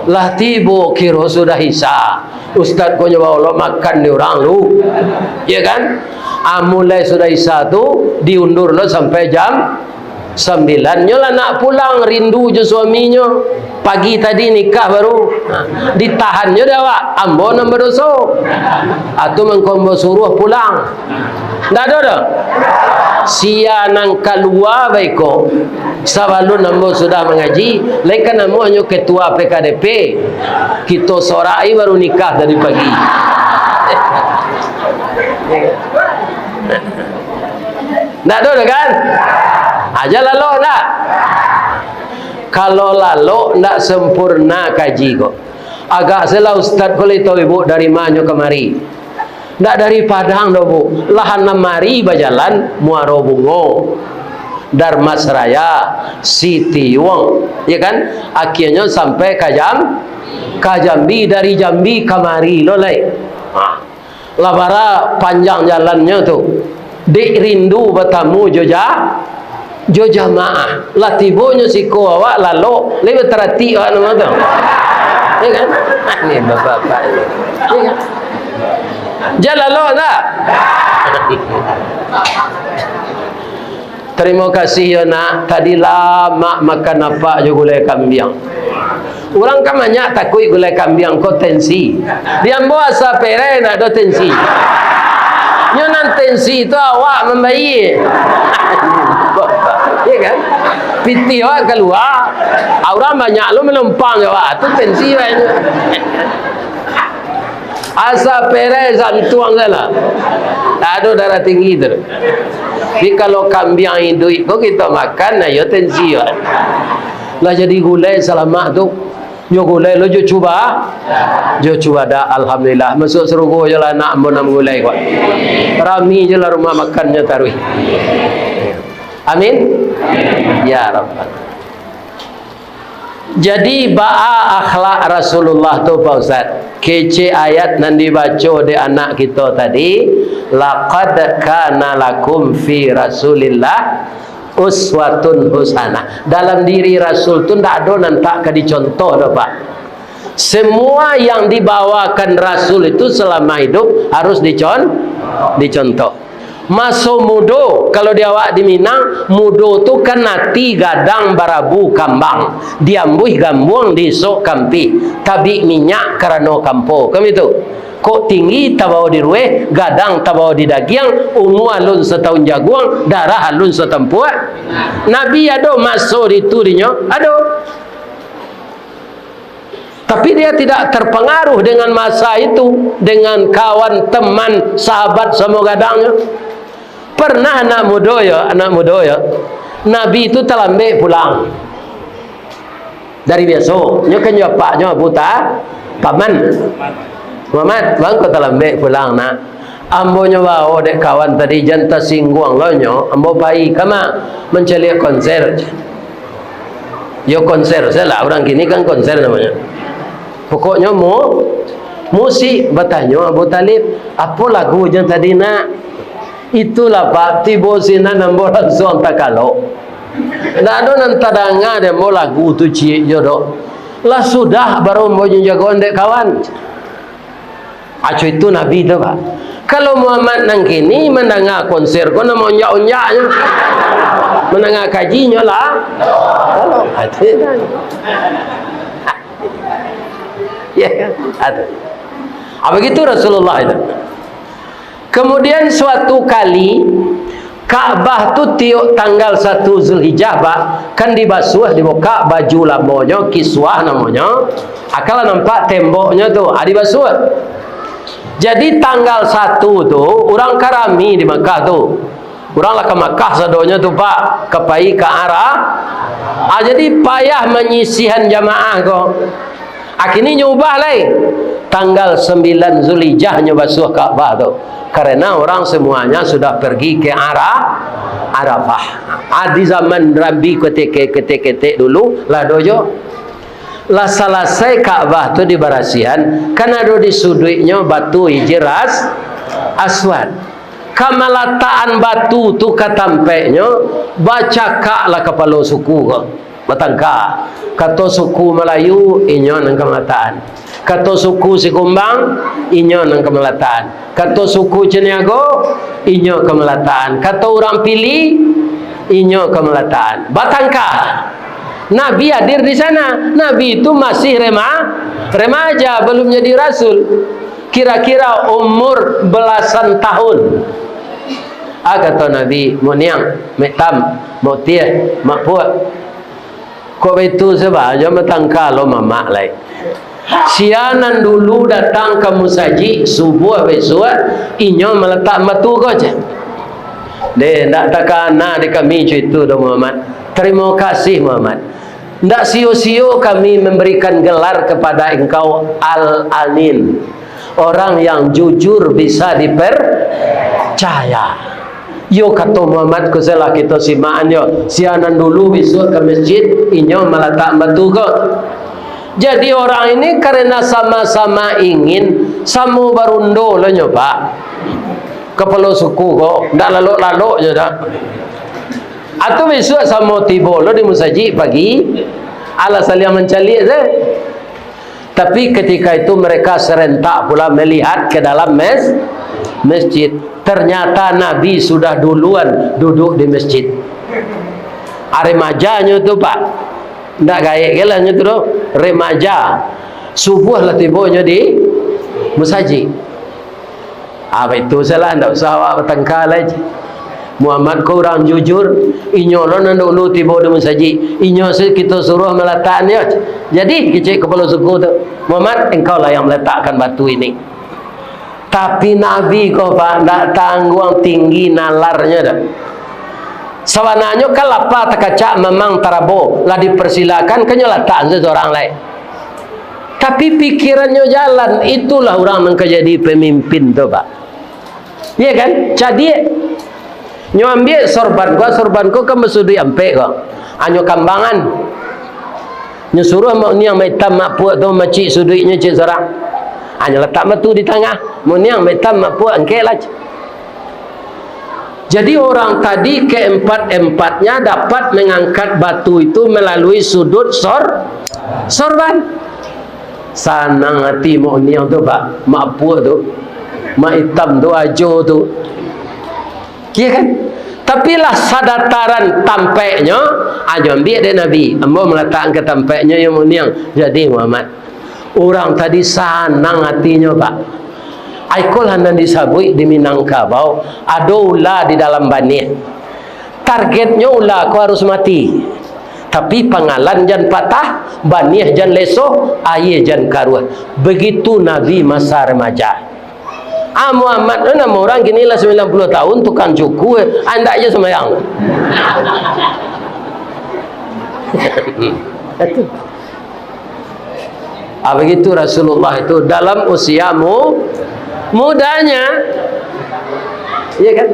lah tibo, kiro sudah isya. Ustaz ko nyo baolok makan di urang lu. Ya kan? Ah, mulai sudah isya tu diundur lo sampai jam sambilan. Nyo lah nak pulang, rindu jo suaminyo. Pagi tadi nikah baru. Ha, ditahannyo dek awak, ambo nan badoso. Atu mangko ambo suruah pulang. Ndak ado doh. Sia nan kalua baiko. Sabalun ambo sudah mangaji, lai kan ambo hanyo ketua P K D P. Kito sorak ai baru nikah tadi pagi. Ndak ado doh kan? Aja lalok ndak? Kalau lalok ndak sempurna kaji ko. Agak salah ustaz ko lai tau ibu dari ma nyo kamari. Ndak dari Padang doh, Bu. Lah anam ari bajalan, Muaro Bungo, Dharmasraya, Sitiuang, ya kan? Akhirnyo sampai ka Jam-, ka Jambi, dari Jambi kamari lo lai. Ha. Lah bara panjang jalannyo tu. Dek rindu batamu jo ja-, jo jamaah. Lah tibonyo siko awak lalok, lai bataratik awak namo tu. Ya kan? Ni bapak-bapak ni. Ya kan? Jan lalok tak? Tarimo kasih yo nak, tadi lamak makan apak jo gulai kambiang. Urang kan banyak takuik gulai kambiang ko tensi. Di ambo asa pereh ndak ado tensi. Nyo nan tensi tu awak mambayia. Ya kan? Pitih awak kalua. Urang banyak lo manumpang jo awak. Tu tensi awak tu. Asa pereh santuang salah. Tak ado darah tinggi tu. Tapi kalau kambiang iduik ko kito makan, nah, iyo tensi awak. Lah jadi gulai salamak tu. Nyo gulai lo jo cuba-, jo cubadak, alhamdulillah. Masuak sarugo jo lah anak ambo nan gulai ko. Rami jo lah rumah makannyo taruih. Amin. Ya Rabbal. Jadi, baa akhlak Rasulullah tu, Pak Ustaz? Kecek ayat nan dibaco dek anak kito tadi, "Laqad kana lakum fi Rasulillah uswatun husanah." Dalam diri Rasul tu ndak ado nan tak ka dicontoh doh, Pak. Semua yang dibawakan Rasul itu selama hidup harus dicon-, dicontoh. Maso mudo, kalau di awak di Minang, mudo tu kan ati gadang barabu kambang, diambuih gambuang diisok kampih, tabik minyak karano kampo, kan itu? Kok tinggi tabao di rueh, gadang tabao di dagiang, umua alun satahun jaguang, darah alun satampuak. Nabi ado maso di tu dinyo? Ado. Tapi dia tidak terpengaruh dengan masa itu, dengan kawan, teman, sahabat samo gadangnyo. Pernah anak mudo yo, anak mudo yo, Nabi tu talambek pulang dari biaso. Nyo kan jo apaknyo Abu Ta-, Paman. "Muhammad, baa kok talambek pulang, Nak?" "Ambo nyo bao dek kawan tadi, jan tasingguang lo nyo, ambo pai." "Kama?" "Mancaliak konser." Yo, konser sajolah, urang kini kan konser namonyo. Pokoknyo mu-, musik. Batanyo Abu Thalib, "Apo lagunyo tadi, Nak?" Itulah, Pak, tibo sinan ambo lansuang takalok. Ndak ado nan tadanga dek ambo lagu tu ciek jo doh. Lah sudah baru ambo nyo jagoan dek kawan. Aco itu Nabi tu, Pak. Kalau Muhammad nan kini mandanga konser ko, nan maonjak-onjaknyo. Mandanga kajinyo lah. Kalau, ha, tu kan. Ya, ha, tu. Ha, begitu Rasulullah itu. Kemudian suatu kali, Ka'bah tu tiok tanggal satu Zulhijjah, Pak, kan dibasuah, dibukak baju lamonyo, kiswah namonyo. Akan lah nampak temboknyo tu, ah, dibasuah. Jadi tanggal satu tu, urang ka rami di Makkah tu. Urang lah ka Makkah sadonyo tu, Pak, ka pai ka Ara-, ah, jadi payah manyisihan jamaah ko. Akhirnyo nyo ubah lai. Tanggal sambilan Zulhijjah nyo basuah Ka'bah tu. Karena orang semuanya sudah pergi ke Ara-, Arafah. Ah, di zaman Nabi ketek-ketek dulu, lah dojo. Lah salasai Ka'bah tu dibarasihan, kan ado di suduiknyo batu Hijir As-, Aswad. Ka malatakan batu tu ka tampeknyo, bacakaklah kapalo suku ko, batangka. Kato suku Malayu, inyo nan ka malatakan. Kato suku Sikumbang, inyo nan ka malatakan. Kato suku Caniago, inyo ka malatakan. Kato urang Pili, inyo ka malatakan. Batangka. Nabi hadir di sana. Nabi itu masih rema-, remaja, belum jadi rasul. Kira-kira umur belasan tahun. Ah, kato Nabi, "Mak Niang, Mak Tam, Mak Tiah, Mak Puak, kok baitu sajo, jan batangka lo mamak lai. Sia nan dulu datang ka musajik subuah bisuak, inyo malatak batu ko," ceh. "Deh, ndak takana di kami co itu doh, Muhammad. Tarimo kasih, Muhammad. Ndak sio-sio kami mambarikan galar kapado engkau Al-Amin, orang yang jujur bisa dipercaya." Iyo, kato Muhammad ko, salah kito simakan yo. Sia nan dulu bisuak ka masjid, inyo malatak batu ko. Jadi, orang ini karena sama-sama ingin, samo barundo lah nyo, Pak. Kapalo suku ko, ndak lalok-lalok nyo dak. Atau bisuak samo tibo lo di musajik pagi, alah saliang mancaliak se. Tapi ketika itu mereka serentak pula melihat ke dalam mes-, masjid. Ternyata Nabi sudah duluan duduk di masjid. Remajanyo tu, Pak. Ndak gaek ge lah nyo tu doh. Remaja. Subuah lah tibonyo di musajik. Ah, baitu salah, ndak usah awak batangka lai. Muhammad ko urang jujur, inyo lo nan dulu tibo di musajik. Inyo se kito suruah malatak nyo. Jadi, kecek kapalo suku tu, "Muhammad, engkau lah yang meletakkan batu ini." Tapi Nabi ko, Pak, ndak tangguang tinggi nalarnyo doh. Sabananyo kan lapa takacak mamang tarabo, lah dipersilakan, kan nyo latak se surang lai. Tapi pikirannyo jalan, itulah urang nan ka jadi pamimpin tu, Pak. Iyo kan? Cadiak. Nyo ambiak sorban ko, sorban ko kan basuduik ampek ko. Anyo kambangan. Nyo suruah Mak Niang, Mak Itam, Mak Puak tu macik suduiknyo ciek surang. Anyo latak batu di tangah. Mak Niang, Mak Itam, Mak Puak, angkeklah. Jadi, orang tadi keempat-empatnya dapat mengangkat batu itu melalui sudut sor-, sorban. Sanang ati Mak Niang tu, Pak. Mak Puak tu. Mak Itam tu, Ajo tu. Iyo kan? Tapi lah sadataran tampeknyo, Ajo ambiak dek Nabi. Ambo malatakkan ka tampeknyo, yo Mak Niang. Jadi, Muhammad, urang tadi sanang atinyo, Pak. Ikolah nan disabuik di Minangkabau, ado ula di dalam baniah. Targetnyo ula ko harus mati. Tapi pangalan jan patah, baniah jan leso, aia jan karuah. Begitu Nabi masa remaja. Ah, Muhammad tu namo urang kini lah sambilan puluah tahun, tukang cuku, eh. Ah, ndak je sambayang. Itu. Ah, begitu Rasulullah itu dalam usia mu-, mudanya. Iya kan?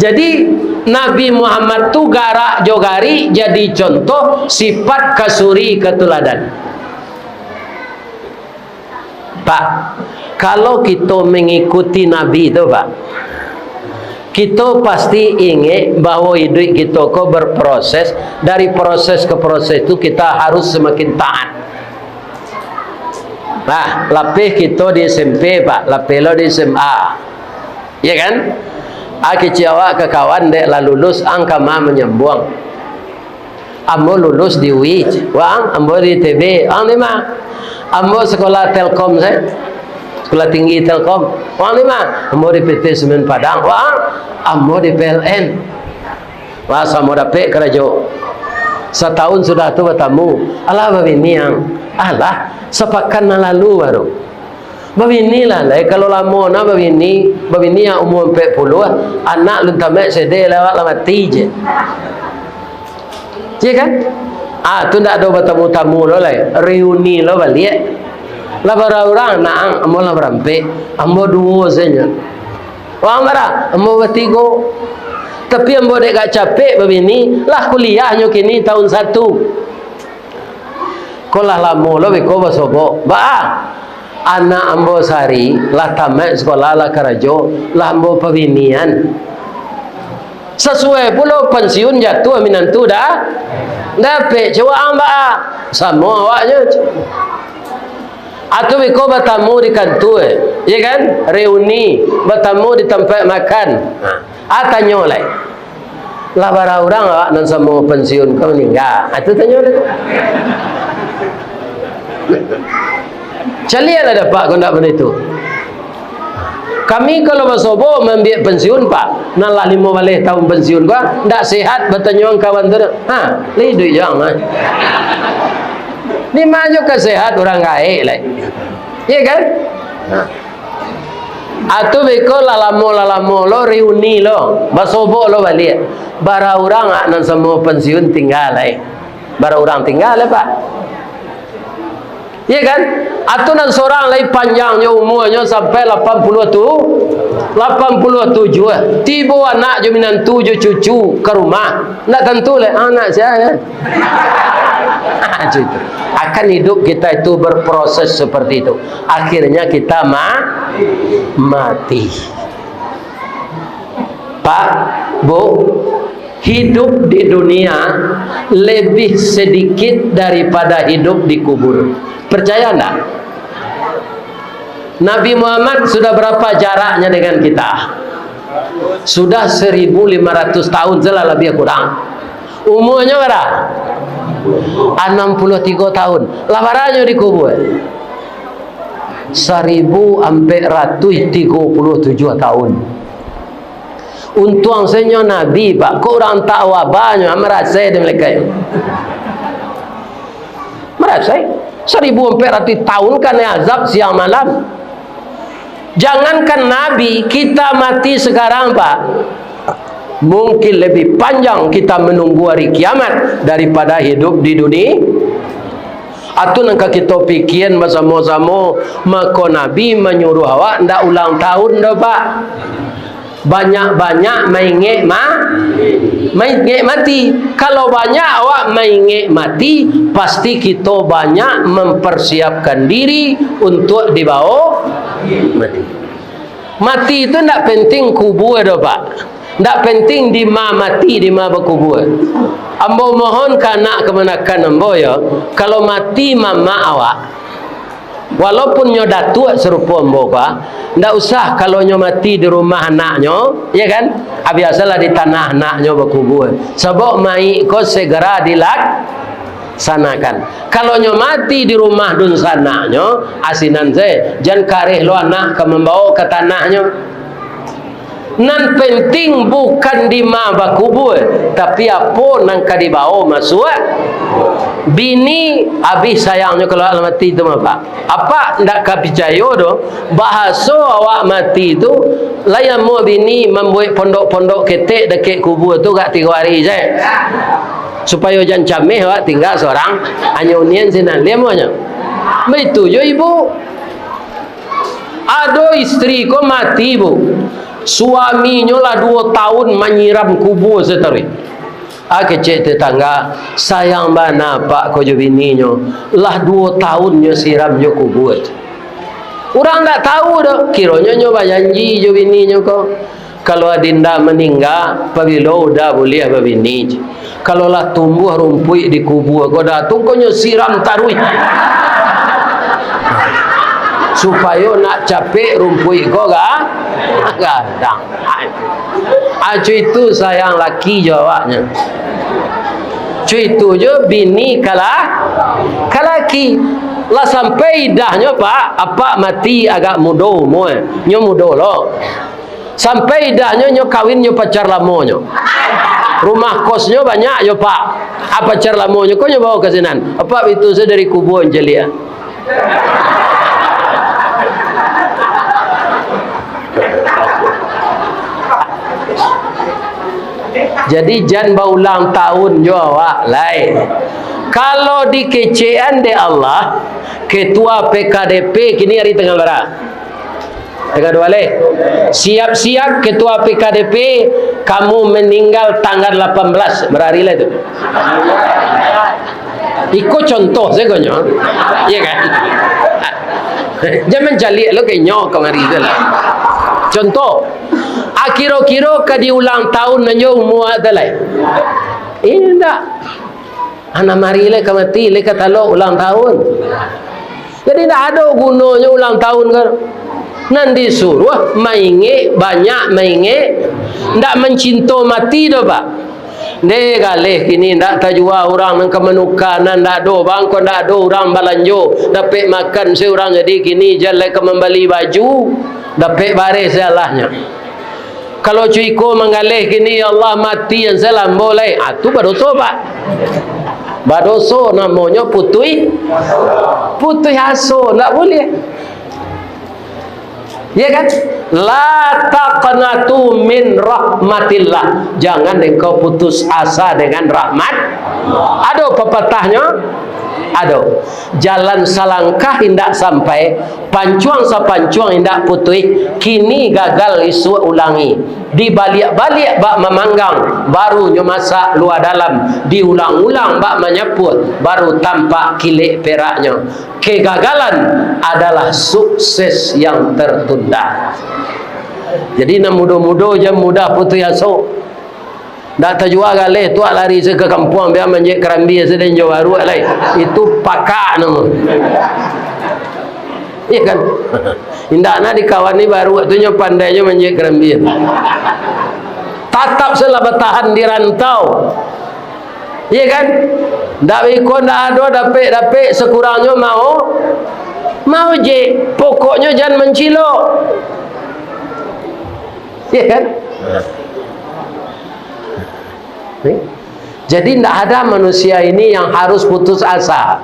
Jadi, Nabi Muhammad tu garak jo garik jadi contoh sifat kasuri katuladan. Pak, kalau kito mangikuti Nabi tu, Pak, kito pasti ingek bahwa iduik kito ko berproses, dari proses ke proses tu kita harus semakin taat. Nah, lapeh kito di S M P, Pak, lapeh lo di S M A. Iya kan? Ah, kecek awak ka kawan dek lah lulus, ang ka ma manyambuang. Ambo lulus di U I, wang, ambo di I T B, ang di ma? Ambo sekolah Telkom sajo. Sekolah Tinggi Telkom. Wang di ma? Ambo di P T Semen Padang. Wang, ambo di P L N. Wah, samo dapek karajo. Satahun sudah tu batamu. Alah, babini ang. Alah, sapakan nan lalu baru. Babinilah lai, kalau lamo na babini, babini ang umua ampek puluah, anak alun tamaik sadeh lai, awak lah mati je. Iyo kan? Ah, tu ndak ado batamu-tamu lo lai, reuni lo baliak. Lah bara urang anak ang, ambo lah barampek, ambo duo sajo. Wang bara? Ambo batigo. Tapi ambo dek agak capek babini, lah kuliahnyo kini tahun satu. Ko lah lamo lo beko basobok. Baa, anak ambo sari lah tamaik sekolah, lah karajo, lah ambo pabinian. Sasuai pulo pansiun jatuah minantu dah. Dapek cawak ang baa? Samo awaknyo. Atau beko batamu di kantua, iyo kan? Reuni, batamu di tampek makan. Ha. Ah, tanyo lai. Lah bara urang awak nan samo pansiun ko maningga? Ah, tu tanyo lai tu. Caliaklah dapek ko ndak bana itu. Kami kalau basobok maambiak pansiun, Pak, nan lah limo baleh tahun pansiun ko, ndak sehat, batanyo ang kawan tu, ha, lai iduik jo ang, ha. Di ma jo ka sehat urang gaek lai. Iyo kan? Ha. Atau beko lah lamo, lah lamo lo reuni lo, basobok lo baliak. Bara urang ak nan samo pansiun tingga lai. Bara urang tingga lai, Pak. Iyo kan? Atau nan sorang lai panjangnyo umuanyo sampai lapan puluah tu, lapan puluah tujuah. Tibo anak jo minantu jo cucu ka rumah. Ndak tantu lai, anak sia, kan? Akan hidup kita itu berproses seperti itu. Akhirnya kita ma-, mati. Pak, Bu, hidup di dunia lebih sedikit daripada hidup di kubur. Percaya ndak? Nabi Muhammad sudah berapa jaraknya dengan kita? Sudah seribu lima ratus tahun, salah labiah kurang. Umuanyo bara? Anam puluah tigo tahun. Lah baranyo dikubua? Saribu ampek ratuih tigo puluah tujuah tahun. Untuang sajo Nabi, Pak. Kok urang tak wabanyo, marasai dek malaikat. Marasai. Saribu ampek ratuih tahun kanai azab siang malam. Jangankan Nabi, kita mati sekarang, Pak, mungkin lebih panjang kita menunggu hari kiamat daripada hidup di dunia. Atau nan ka kito pikian basamo-samo, mako Nabi manyuruah awak ndak ulang tahun doh, Pak. Banyak-banyak maingek ma-, maingek mati. Kalau banyak awak maingek mati, pasti kito banyak mempersiapkan diri untuk dibawa mati. Mati tu ndak penting kubua doh, Pak. Ndak penting di ma mati, di ma bakubua. Ambo mohon ka anak kamanakan ambo, yo, kalau mati mamak awak, walaupun nyo datuak sarupo ambo ko, ndak usah kalau nyo mati di rumah anaknyo, iyo kan? Ah, biasolah di tanah anaknyo bakubua. Sabab mayik ko segera dilaksanakan. Kalau nyo mati di rumah dunsanaknyo, asinan se, jan kareh lo anak ka mambawo ka tanahnyo. Nan penting bukan di ma bakubua, tapi apo nan ka dibawo masuak. Bini abih sayangnyo kalau lah mati tu mah, Pak. Apak ndak ka picayo doh, bahaso awak mati tu, lai amuah bini mambuek pondok-pondok ketek dakek kubua tu agak tigo ari se. Supayo jan cameh awak tingga sorang, hanyo unian sinan, lai amuahnyo. Baitu jo ibu. Ado istri ko mati, Bu. Suaminyo lah duo tahun manyiram kubua sataruih. Ah, kecek tetangga, sayang bana apak ko jo bininyo, lah duo tahun nyo siram jo kubua. Urang ndak tahu doh, kironyo nyo bajanji jo bininyo ko, kalau adinda maningga, pabilo uda buliah babini. Kalau lah tumbuah rumpuik di kubua ko, dah tu ko nyo siram taruih. Supayo nak capek rumpuik ko ga-, gadang. Ah, co itu sayang laki jo awaknyo. Co itu jo bini ka la-, ka laki. Lah sampai idahnyo, Pak, apak mati agak mudo umua, nyo mudo lo. Sampai idahnyo, nyo kawin nyo pacar lamonyo. Rumah kosnyo banyak yo, Pak. Ah, pacar lamonyo ko nyo bawa ka sinan. Apak itu sajo dari kubua mancaliak. Jadi, jan baulang tahun jo awak lai. Kalau dikecekan dek Allah, ketua P K D P kini hari tanggal bara? Tanggal dua lai. Siap-siap ketua P K D P, kamu meninggal tanggal lapan belas, bara hari lai tu. Iko contoh sajo nyo. Iya kan? Jan mancaliak lo ka inyo kamari tu lah. Contoh, ah, kiro-kiro ka di ulang tahun nan jo umua tu lai? Indak. Anak mari lai ka mati, lai ka talok ulang tahun. Jadi, ndak ado gunonyo ulang tahun kan. Nan disuruah maingek, banyak maingek, ndak mancinto mati doh, Pak. Ndeh, galeh kini ndak tajua urang nan ka manuka, nan ndak ado, bangko ndak ado urang balanjo, dapek makan se urang, jadi kini jan lai ka mambali baju, dapek bareh se alahnyo. Kalau cuiko manggaleh kini, ya Allah, mati an se lah ambo lai. Ah, tu badoso, Pak. Badoso namonyo putuih, putuih aso, ndak buliah. Ya kan? La taqnatu min rahmatillah. Jangan engkau putus asa dengan rahmat. Ado papatahnyo? Ado. Jalan salangkah indak sampai, pancuang sapancuang indak putuih, kini gagal isuak ulangi. Dibaliak-baliak bak mamanggang, baru nyo masak lua dalam, diulang-ulang bak manyapuah, baru tampak kilek peraknyo. Kegagalan adalah sukses yang tertunda. Jadi, nan mudo-mudo jan mudah putuih aso. Ndak tajua galeh tu lari se ka kampuang, bia manjek karambia se den jo baruak lai. Itu pakak namo. Iya kan? Indak na dikawani baruak tu, nyo pandai nyo manjek karambia. Tatap se lah batahan di rantau. Iya kan? Ndak biko ndak ado dapek-dapek, sakurangnyo mau, mau jek. Pokoknyo jan mancilok. Iya kan? Nih. Jadi, ndak ada manusia ini yang harus putus asa.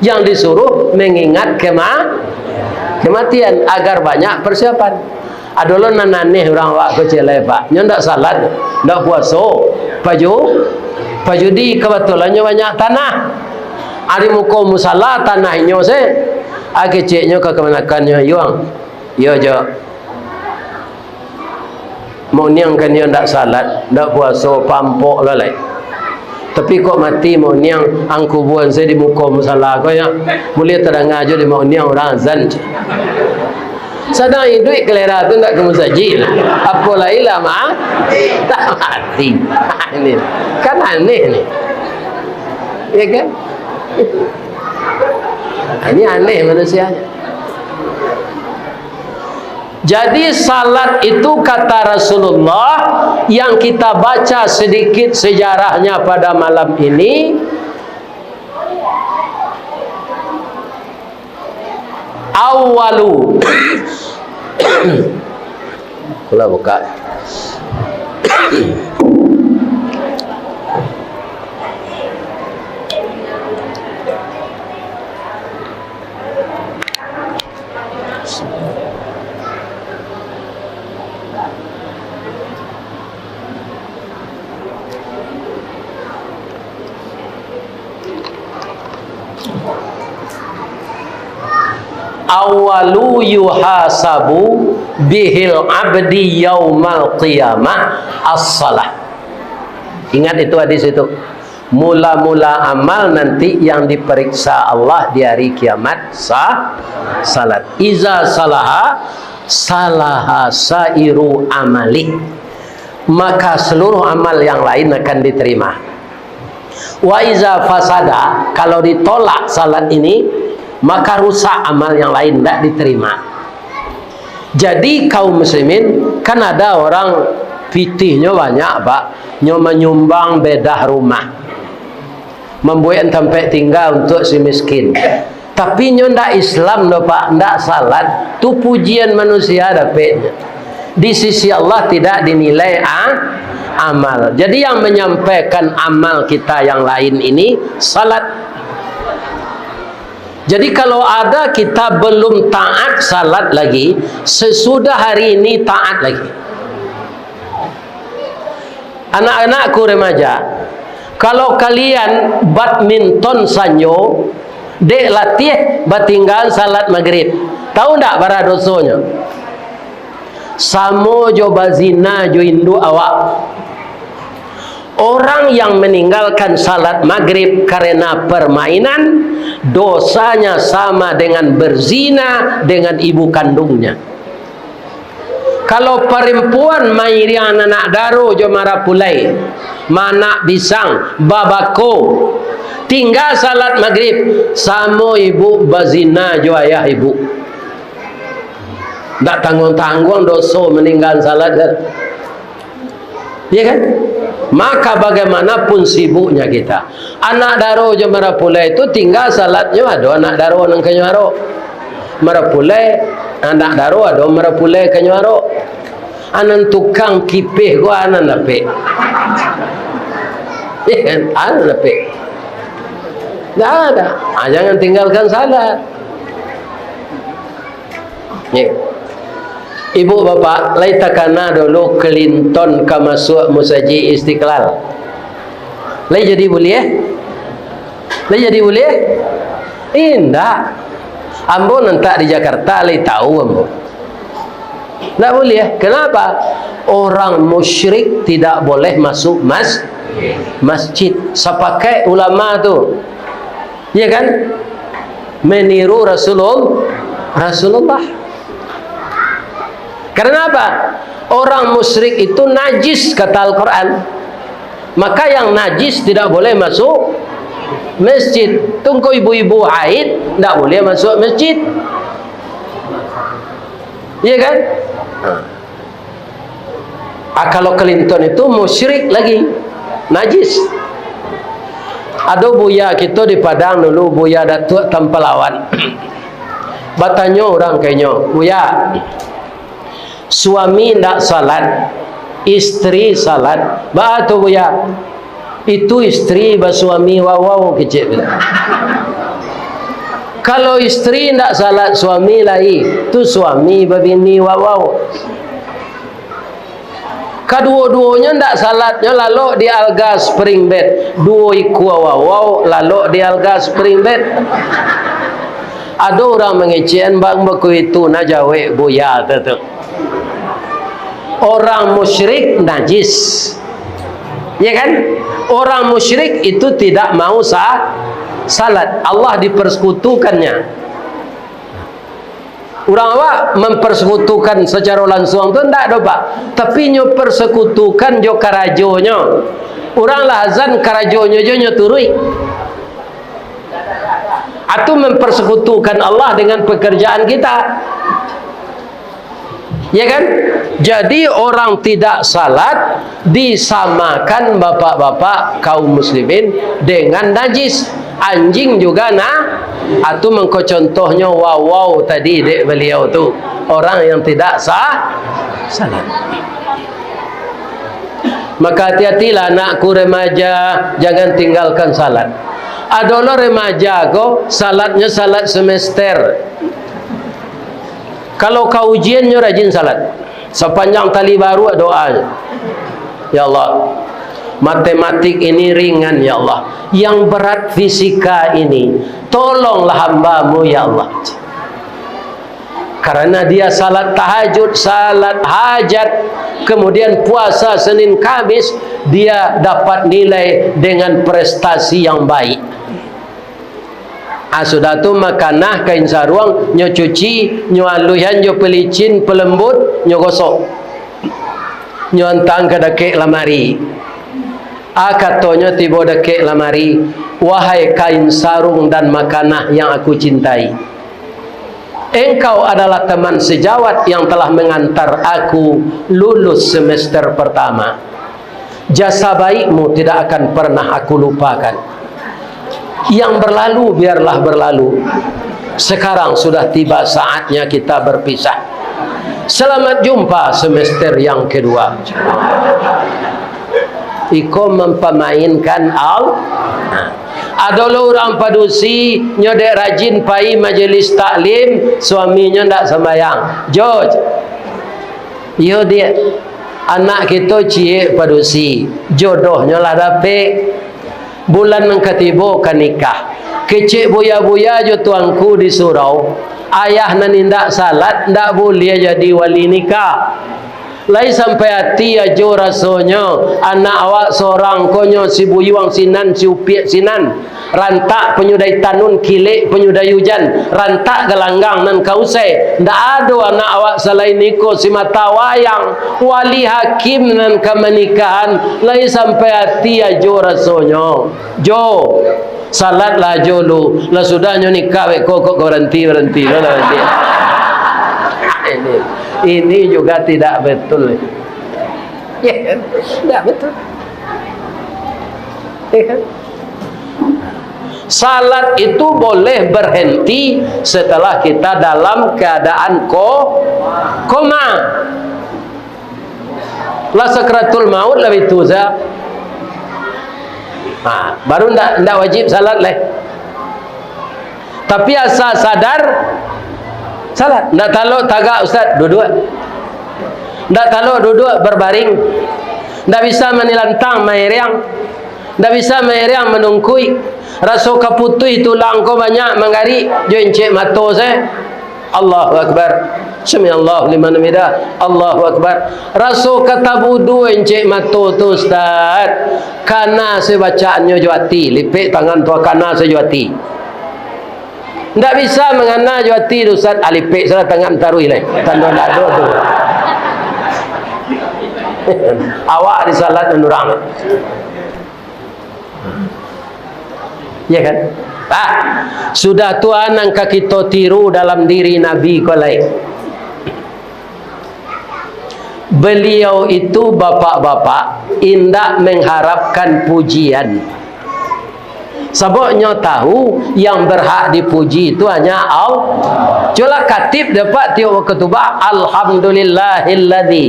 Yang disuruh mengingat kema-, kematian agar banyak persiapan. Ado lo nan aneh urang awak ko ciek lai, Pak. Nyo ndak salat, ndak puaso, paju-, pajudi, kabatulannyo banyak tanah. Ari muko musala tanah inyo se, ah, keceknyo ka kamanakannyo, yuang. Iyo jo. Mak Uniang kan iyo ndak salat, ndak puaso, pampok lo lai. Tapi kok mati Mak Uniang, angkubuan se di muko musala ko yo. Buliah tadanga jo di Mak Uniang urang azan. Sadang iduik kalera tu ndak ka musajik lah. Apo lai lah ma-, tak mati. Ini kan aneh ni. Ya kan? Ini aneh manusianyo. Jadi, salat itu, kata Rasulullah, yang kita baca sedikit sejarahnya pada malam ini, awalu. Kula buka. Awalu yuhasabu bihil abdi yaumal qiyamah as-salah. Ingat itu hadis itu. Mula-mula amal nanti yang diperiksa Allah di hari kiamat, sa-, salat. Iza salaha, salaha sairu amalih. Maka seluruh amal yang lain akan diterima. Wa iza fasada, kalau ditolak salat ini, maka rusak amal yang lain, ndak diterima. Jadi, kaum muslimin, kan ada orang pitihnyo banyak, Pak, nyo manyumbang bedah rumah, mambuek tampek tingga untuak si miskin. Tapi nyo ndak Islam doh, Pak, ndak salat. Tu pujian manusia dapeknyo. Di sisi Allah tidak dinilai a-, amal. Jadi yang menyampaikan amal kita yang lain ini salat. Jadi kalau ada kita belum taat salat lagi, sesudah hari ini taat lagi. Anak-anakku remaja, kalau kalian badminton sanjo, dek latiah batinggaan salat magrib, tahu ndak bara dosonyo? Samo jo bazina jo induak awak. Orang yang meninggalkan salat magrib karena permainan, dosanya sama dengan berzina dengan ibu kandungnya. Kalau parimpuan mairiang anak daro jo marapulai, maanak bisang, babako, tingga salat magrib, samo ibu bazina jo ayah ibu. Ndak tangguang-tangguang doso maninggaan salat, kan? Iya, kan? Maka bagaimanapun sibuknya kita, anak daro jo marapulai tu tingga salatnyo ado anak daro nan ka nyo arok. Marapulai, anak daro ado marapulai ka nyo arok. Anan tukang kipeh ko anan dapek. Iya, kan? Anan dapek. Ndak ada. Ah, jangan tinggalkan salat. Ye. Ibu bapak, lai takana dulu Clinton ka masuak Musajik Istiqlal? Lai jadi buliah? Lai jadi buliah? Indak. Ambo nan tak di Jakarta, lai tahu ambo. Ndak buliah. Kenapa? Orang musyrik tidak boleh masuk mas-, masjid. Sapakaik ulama tu. Ya, kan? Meniru Rasulul-, Rasulullah. Karena apa? Orang musyrik itu najis, kata Al-Quran. Maka yang najis tidak boleh masuk masjid. Tungku ibu-ibu haid tidak boleh masuk masjid. Iya, kan? Ah, kalau Clinton itu musyrik lagi, najis. Ado buya kito di Padang dulu, Buya Datuak Tampalawan. Batanyo urang ka inyo, "Buya, suami ndak salat, istri salat, baa tu, Buya?" "Itu istri basuami wawau," kecek baliau. "Kalau istri ndak salat, suami lai, tu suami babini wawau." Kaduo-duonyo ndak salatnyo lalok di alga spring bed. Duo ikua wawau lalok di alga spring bed. Ado urang mangecekan, "Bang, bako itu nah jawek buya tu, tu." Orang musyrik najis. Ya, kan? Orang musyrik itu tidak mau sa-, salat. Allah dipersekutukannya. Urang awak mempersekutukan secara langsung tu ndak doh, Pak. Tapi nyo persekutukan jo karajonyo. Urang lah azan, karajonyo jo nyo turuik. Atu mempersekutukan Allah dengan pekerjaan kita. Ya, kan? Jadi orang tidak salat disamakan bapak-bapak kaum muslimin dengan najis. Anjing juga na-, atu mangko contohnyo wawau tadi dek beliau tu, orang yang tidak sa-, salat. Maka hati-hatilah anakku remaja, jangan tinggalkan salat. Ado lo remaja ko, salatnyo salat semester. Kalau ka ujian nyo rajin salat. Sapanjang tali baruak doa nyo. Ya Allah, matematik ini ringan, ya Allah. Yang berat fisika ini, tolonglah hamba-Mu, ya Allah. Karena dia salat tahajud, salat hajat, kemudian puasa Senin Kamis, dia dapat nilai dengan prestasi yang baik. Ah, sudah tu, makanah kain saruang, nyo cuci, nyo aluihan jo pelicin pelembut, nyo gosok. Nyo antang ka dakek lamari. Ah, katonyo tibo dakek lamari, "Wahai kain sarung dan makanah yang aku cintai, engkau adalah teman sejawat yang telah mengantar aku lulus semester pertama. Jasa baikmu tidak akan pernah aku lupakan." Yang berlalu, biarlah berlalu. Sekarang sudah tiba saatnya kita berpisah. Selamat jumpa semester yang kedua. Iko mampamainkan al-, nah. Ado lo urang padusi, nyo dek rajin pai majelis taklim, suaminyo ndak sambayang. Jo, iyo, Diak. Anak kito ciek padusi, jodohnyo lah dapek. Bulan nan katibo ka nikah. Kecek buya-buya jo tuanku di surau, ayah nan indak salat ndak buliah jadi wali nikah. Lai sampai ati ajo rasonyo, anak awak sorang ko nyo si buyuang sinan, si upiak sinan, rantak panyudai tanun, kilek panyudai ujan, rantak galanggang nan ka usai. Ndak ado anak awak salain iko si mata wayang, wali hakim nan ka manikahan, lai sampai ati ajo rasonyo. Jo, salatlah jo lu, lah sudahnyo nikah beko kok baranti, baranti, lah, lah, baranti. Ini, ini juga tidak betul. Ya kan? Tidak betul. Ya kan? Salat itu boleh berhenti setelah kita dalam keadaan ko-, koma. Lah sakratul maut lah itu sa. Ha, baru ndak, ndak wajib salat leh. Tapi asa sadar, salat. Ndak talok tagak, Ustaz, duduak. Ndak talok duduak, berbaring. Ndak bisa manilantang, mairiang. Ndak bisa mairiang, manungkuik. Raso ka putuih tulang ko banyak manggarik, jo incek mato se. Allahu Akbar. Sami'allahu liman hamidah. Allahu Akbar. Raso ka tabudu incek mato tu, Ustaz. Kana se bacaannyo jo ati, lipek tangan tu, kana se jo ati. Ndak bisa mangana jo ati tu, Ustaz. Ah, lipek salah tangan taruih lai. Tando ndak ado tu. Awak disalat nan urang. Ya kan? Ah, sudah tu a nan ka kito tiru dalam diri Nabi ko lai. Beliau itu, bapak-bapak, indak mengharapkan pujian. Sabab nyo tahu yang berhak dipuji itu hanya Allah. Cubolah khatib dapat tiok khutubah, "Alhamdulillahilladzi."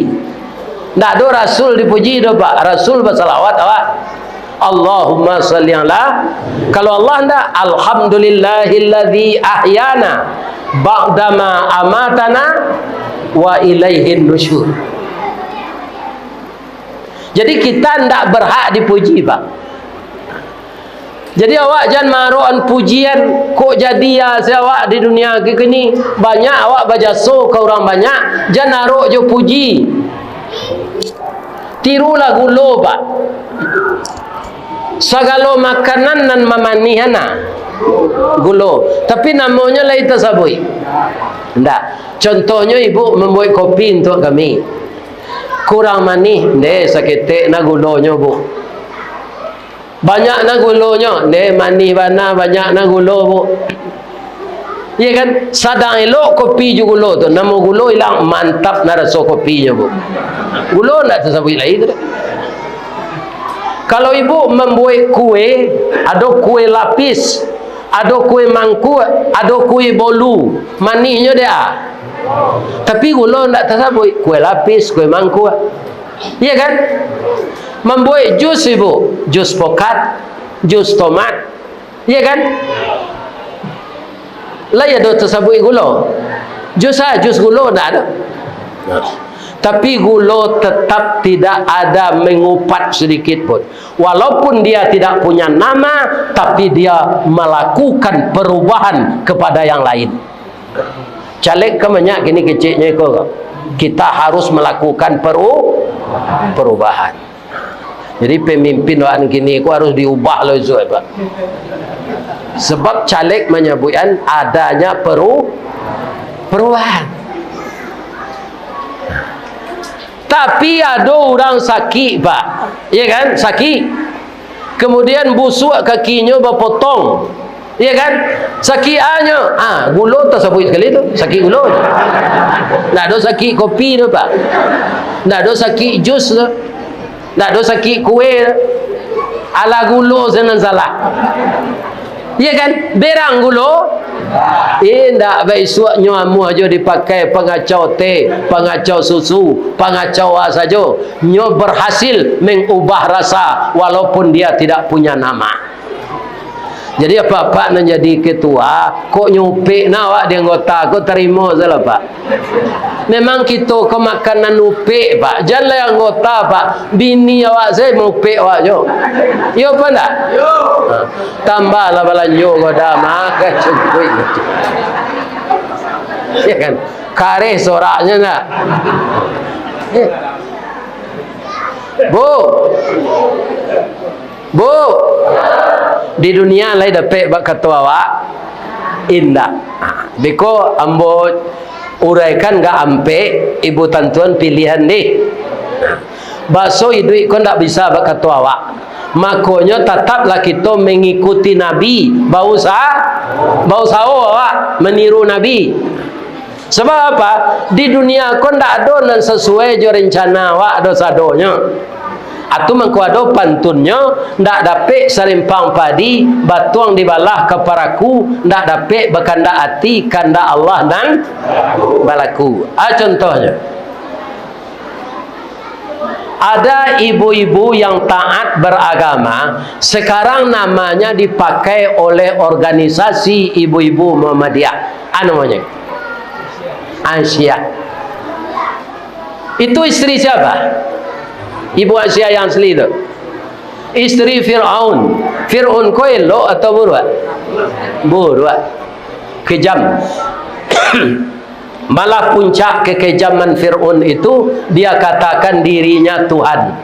Ndak ado Rasul dipuji doh, Pak. Rasul basalawat awak. Allahumma shalli ala. Kalau Allah ndak, "Alhamdulillahilladzi ahyana ba'dama amatana wa ilaihin nusyur." Jadi kita ndak berhak dipuji, Pak. Jadi awak jan maarokan pujian, kok jadi a se awak di dunia kini. Banyak awak bajaso ka urang banyak, jan arok jo puji. Tirulah gulo, Pak. Sagalo makanan nan mamanihan, nah, gulo. Tapi namonyo lai tasabuik? Ndak. Contohnyo, ibu mambuek kopi untuak kami. Kurang manih, ndeh, saketek nah gulonyo, Bu. Banyak nah gulonyo, ndeh, manih bana, banyak nah gulo, Bu. Iya kan? Sadang elok kopi jo gulo tu, namo gulo ilang, mantap nah raso kopinyo, Bu. Gulo ndak tasabuik lai tu. Kalau ibu mambuek kue, ado kue lapis, ado kue mangkuak, ado kue bolu, manihnyo dek a. Tapi gulo ndak tasabuik, kue lapis, kue mangkuak. Iya kan? Mambuek jus ibu, jus pokat, jus tomat. Iya kan? Lai ado tasabuik gulo. Jus a, jus gulo ndak ado. Tapi gulo tetap tidak ada mengupat sedikit pun. Walaupun dia tidak punya nama, tapi dia melakukan perubahan kepada yang lain. Caleg kan banyak kini keceknyo iko. Kita harus melakukan peru-, perubahan. Jadi, pemimpin wak kini ko harus diubah lo isuak, Pak. Sebab caleg manyabuikan adanya peru-, perubahan. Tapi ado urang sakik, Pak. Iya kan? Sakik. Kemudian busuak kakinyo bapotong. Iya kan? Sakik a nyo. Ah, gulo tasabuik sakali tu. Sakik gulo. Ndak ado sakik kopi tu, Pak. Ndak ado sakik jus tu. Ndak ado sakik kue tu. Alah gulo se nan salah. Iya kan? Berang gulo. Indak, baisuak nyo amuah jo dipakai pangacau teh, pangacau susu, pangacau a sajo. Nyo berhasil mengubah rasa walaupun dia tidak punya nama. Jadi, apak-apak nan jadi ketua, kok nyupik na awak di anggota, kok tarimo sajolah, Pak. Memang kito ko makanan upik, Pak. Jan lai anggota, Pak. Bini awak sajo maupik awak jo. Iyo apa ndak? Ha. Tambahlah balanjo ko dah, makan cukuik. Ya kan? Kareh soraknyo ndak? Bu. Bu, di dunia lai dapek bak kato awak? Indak. Ha, beko ambo uraikan agak ampek, ibu tantuan pilihan deh. Ha, bakso iduik ko ndak bisa bak kato awak. Makonyo, tataplah kito mangikuti Nabi, bausa-, bausaho awak maniru Nabi. Sabab apa? Di dunia ko ndak ado nan sasuai jo rencana awak dosadonyo. Atu mangko ado pantunnyo, ndak dapek sarimpang padi, batuang dibalah ka paraku, ndak dapek bakandak ati, kandak Allah nan balaku. A, contohnyo. Ada ibu-ibu yang taat beragama, sekarang namanya dipakai oleh organisasi ibu-ibu Muhammadiyah. A namonyo? Aisyah. Itu istri siapa? Ibu Aisyah yang asli tu. Istri Fir'aun. Fir'aun ko elok atau buruak? Buruak. Kejam. Malah puncak kekejaman Fir'aun itu, dia katakan dirinya Tuhan.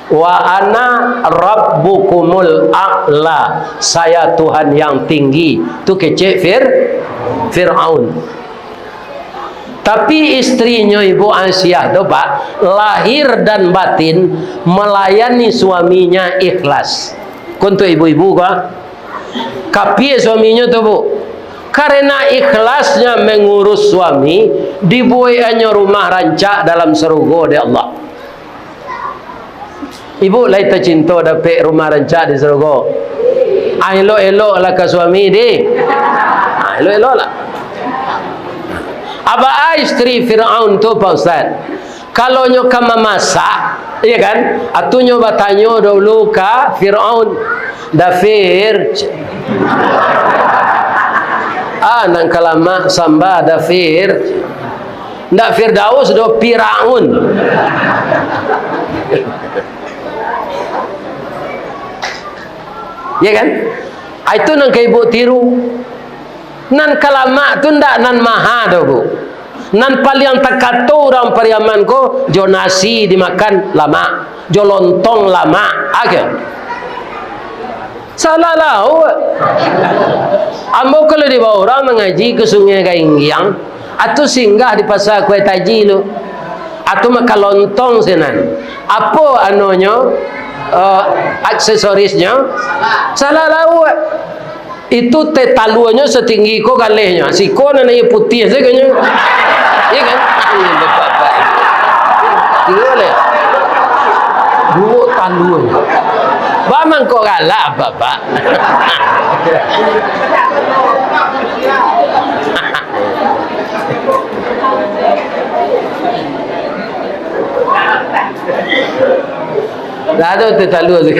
"Wa ana rabbukumul a'la, saya Tuhan yang tinggi." Tu kecek Fir-, Fir'aun. Tapi istrinyo Ibu Aisyah tu, Pak, lahir dan batin melayani suaminya ikhlas. Ko untuak ibu-ibu ko, kapie suaminyo tu, Bu. Karena ikhlasnya mengurus suami, dibuekannyo rumah rancak dalam sarugo dek Allah. Ibu lai tacinto dapek rumah rancak di sarugo? A, elok-eloklah ka suami, deh. A, elok-eloklah. Apak a istri Firaun tu, Pak Ustaz? Kalau nyo ka mamasak, iya kan? Atu nyo batanyo dahulu ka Firaun. "Dafir." "A nan ka lamak samba, Dafir?" Ndak Firdaus doh, Firaun. Ya kan? A, itu nan ka ibu tiru. Nan ka lamak tu ndak nan maha doh, Bu. Nan paliang takato urang Pariaman ko, jo nasi dimakan lamak, jo lontong lamak, a kah? Salah lauak. Ambo kalau dibawa urang mangaji ka Sungai Gainggiang, atu singgah di Pasa Kuai Taji lu. Atu makan lontong sinan. Apo anonyo, eh, aksesorisnyo? Salah lauak. Itu teh taluanyo satinggi ko galehnyo. Siko nan aia putiah sajo nyo. Iya kan? Tinggi galeh. Duo taluanyo. Ba mangkok galak, Bapak. Lah tu, tu talu tu.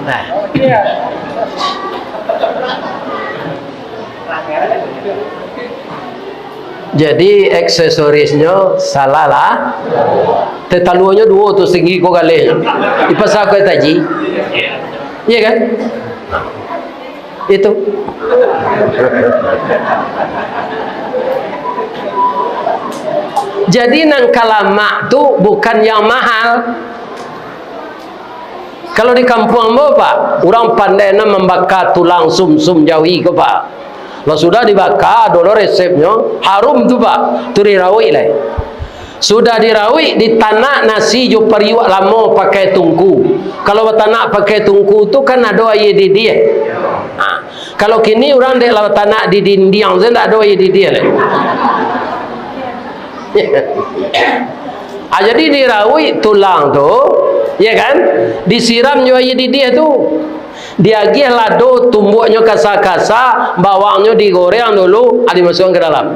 Nah. Jadi, aksesorisnyo salah lah. Teh taluanyo duo tu, satinggi ko galehnyo. Di Pasa Kuai Taji. Iya kan? Itu. Jadi, nan ka lamak tu bukan yang mahal. Kalau di kampuang ambo, Pak, urang pandai nan mambaka tulang sumsum jawi ko, Pak. Lah sudah dibaka, ado lo resepnyo, harum tu, Pak. Tu dirauik lai. Sudah dirauik, ditanak nasi jo pariuak lamo pakai tungku. Kalau batanak pakai tungku tu kan ado aia didiah. Ha. Kalau kini urang dek lah batanak di dindiang, tu ndak ado aia didiah lai. Ha, jadi dirauik tulang tu, Ya kan? Disiram jo aia didih tu. Diagiah lado, tumbuaknyo kasa-kasa, bawangnyo digoreng dulu, ah, dimasuakkan ka dalam.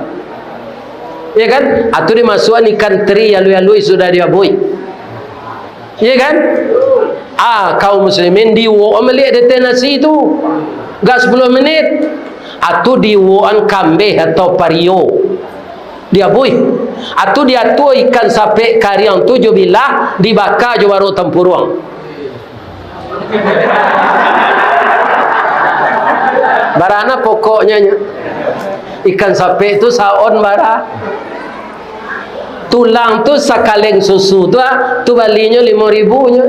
Ya kan? Atu dimasuakkan ikan teri alui-alui sudah diabuih. Ya kan? Ah, kaum muslimin, diuwok maliek di ateh nasi tu. Gak sapuluah minit. Atu diuwokan kambeh atau pario. Diabuih. Atu diatua ikan sapek kariang tu jo bilah, dibaka jo baruak tampuruang. Barana pokoknyo nyo. Ikan sapek tu saon bara. Tulang tu sakaleng susu tu, ah, tu balinyo limo ribu nyo.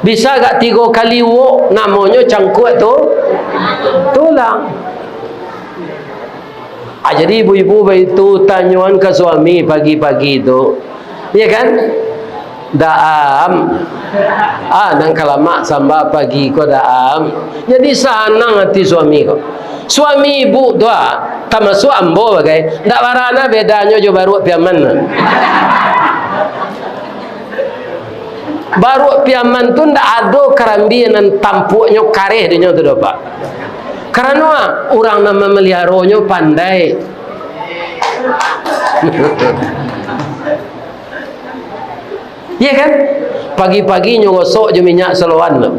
Bisa agak tigo kali uwok, namonyo cangkuak tu tulang. Ah, jadi ibu-ibu baitu tanyoan ka suami pagi-pagi tu. Iya kan? Daam. Ah, nan kalamak samba pagi ko daam. Jadi sanang ati suami ko. Suami ibu tu, ah, tamasuak ambo bagai. Ndak barana bedanyo jo baruak Piaman. Baruak Piaman tu ndak ado karambia nan tampuaknyo kareh dinyo tu doh, Pak. Karano, ah, urang nan mamaliharonyo pandai. Iya kan? Pagi-pagi nyo gosok jo minyak saloan tu.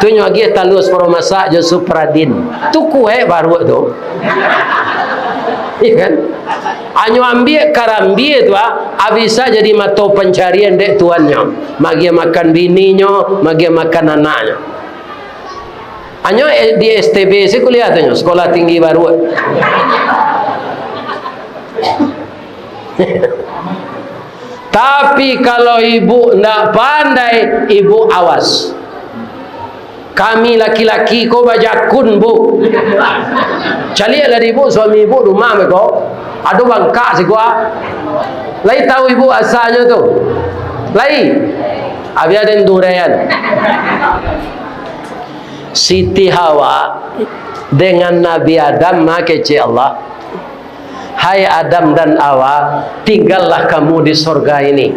Tu nyo agiah talua saparo masak jo Supradin. Tu kuek baruak tu. Iya kan? Anyo ambiak karambia tu, ah, bisa jadi mato pancarian dek tuannyo. Magiah makan bininyo, magiah makan anaknyo. Anyo, eh, di S T B se kuliah tu nyo, Sekolah Tinggi Baruak. Tapi kalau ibu ndak pandai, ibu awas. Kami laki-laki ko bajakun, Bu. Caliaklah di ibu, suami ibu rumah beko. Ado bangkak siko. Lai tahu ibu asanyo tu? Lai. Abih aden duraian. Siti Hawa dengan Nabi Adam mah kecek Allah. Hai Adam dan Hawa, tinggallah kamu di sorga ini.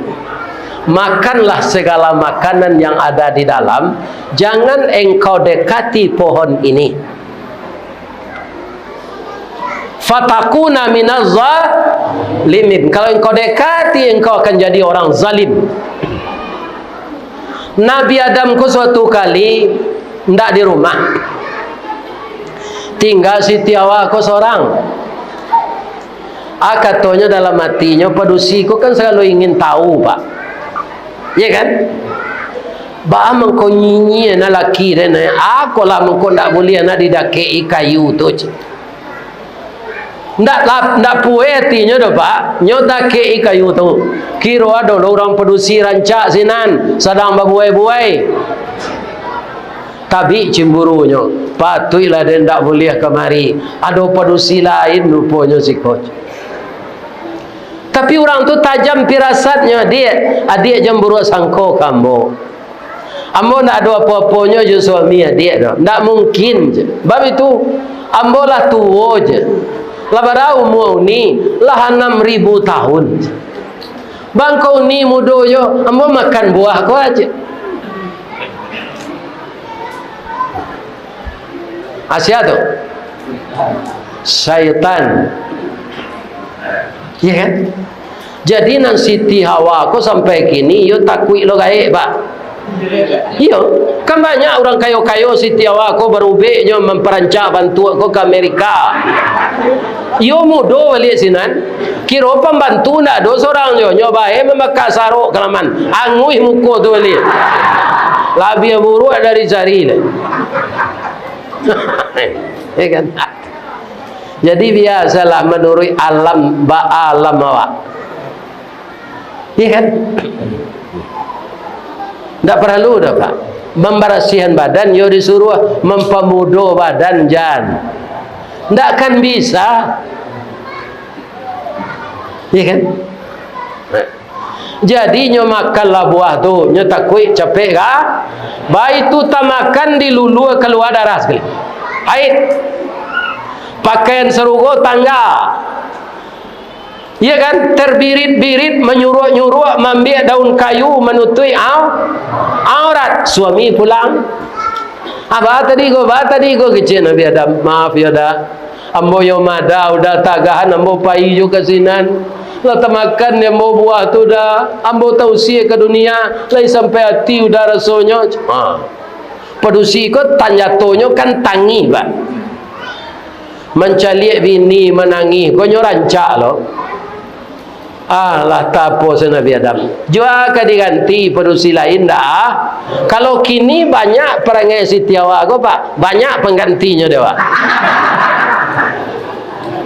Makanlah segala makanan yang ada di dalam, jangan engkau dekati pohon ini. Fatakuna minaz zalimin. Kalau engkau dekati, engkau akan jadi orang zalim. Nabi Adam ko suatu kali ndak di rumah. Tingga Siti Hawa ko sorang. Ah, katonyo dalam atinyo, padusi ko kan salalu ingin tahu, Pak. Iya kan? Baa mangko nyinyia na laki den, eh? Akolah mangko ndak buliah na didakek-i kayu tu, cik. Ndak lap-, ndak pueh atinyo doh, Pak. Nyo dakek-i kayu tu. Kiro ado lo urang padusi rancak sinan, sadang babuai-buai. Tabik cimburunyo. Patuiklah den ndak buliah kamari. Ado padusi lain ruponyo siko. Tapi urang tu tajam pirasatnyo, Diak. Adiak jan buruak sangko ka ambo. Ambo ndak ado apo-aponyo jo suami adiak tu. Ndak mungkin je. Bab itu, ambo lah tuo je. Lah bara umua uni, lah anam ribu tahun. Bangko uni mudo jo, ambo makan buah ko aje. Asia tu. Syaitan. Iya kan? Jadi nan Siti Hawa ko sampai kini, iyo takuik lo gaek, Pak. Iyo, kan banyak urang kayo-kayo Siti Hawa ko barubek nyo mamparancak bantuak ko ka Amerika. Iyo mudo baliak sinan. Kiro pambantu ndak ado sorang nyo, nyo bae mambaka sarok ka laman. Anguih muko tu baliak. Labiah buruak dari cari lai. Ya kan? Jadi biasalah manuruik alam, ba-alam awak. Iya kan? Ndak paralu doh, Pak. Mambarasihan badan, yo disuruah mampamudo badan, jan. Ndak kan bisa. Iya kan? Jadi, nyo makanlah buah tu, nyo takuik capek ka? Baitu tamakan dilulua kalua darah sakali. Haid. Pakaian sarugo tangga. Iya kan? Terbirit-birit, manyuruak-nyuruak, maambiak daun kayu, manutuik au-, aurat. Suami pulang. "Ah, ba tadi ko, ba tadi ko," kecek Nabi Adam. "Maaf yo, Da. Ambo yo mada, udah tagahan ambo pai jo ka sinan. Lah tamakan dek ambo buah tu, Da. Ambo tausia ka dunia, lai sampai ati udah rasonyo." Ha. Padusi ko tanjatonyo kan tangih, Pak. Mancaliak bini manangih, ko nyo rancak lo. Alah, tapo se Nabi Adam. Jua ka diganti padusi lain dah. Kalau kini banyak parangai Siti Hawa ko, Pak, banyak panggantinyo dek awak.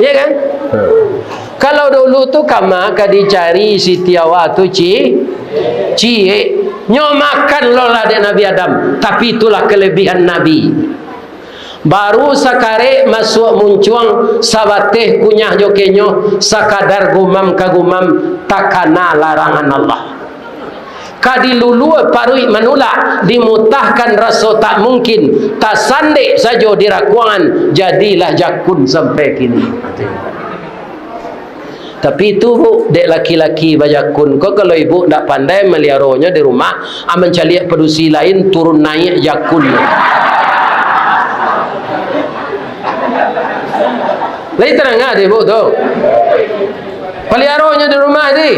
Iya kan? Kalau dulu tu kama ka dicari Siti Hawa tu ci-, ciek. Nyo makan lo lah dek Nabi Adam. Tapi itulah kelebihan Nabi. Baru sakarek masuak muncuang, sabateh kunyah jo kenyo, sakadar gumam ka gumam, takana larangan Allah. Ka dilulua paruik manulak, dimutahkan raso tak mungkin, tasandek sajo di rakuangan, jadilah jakun sampai kini. Tapi itu, Bu, dek laki-laki bajakun ko, kalau ibu ndak pandai maliaronyo di rumah, ah, mancaliak padusi lain, turun naiak jakunnyo. Lai tadanga dek ibu tu? Paliaronyo di rumah ti.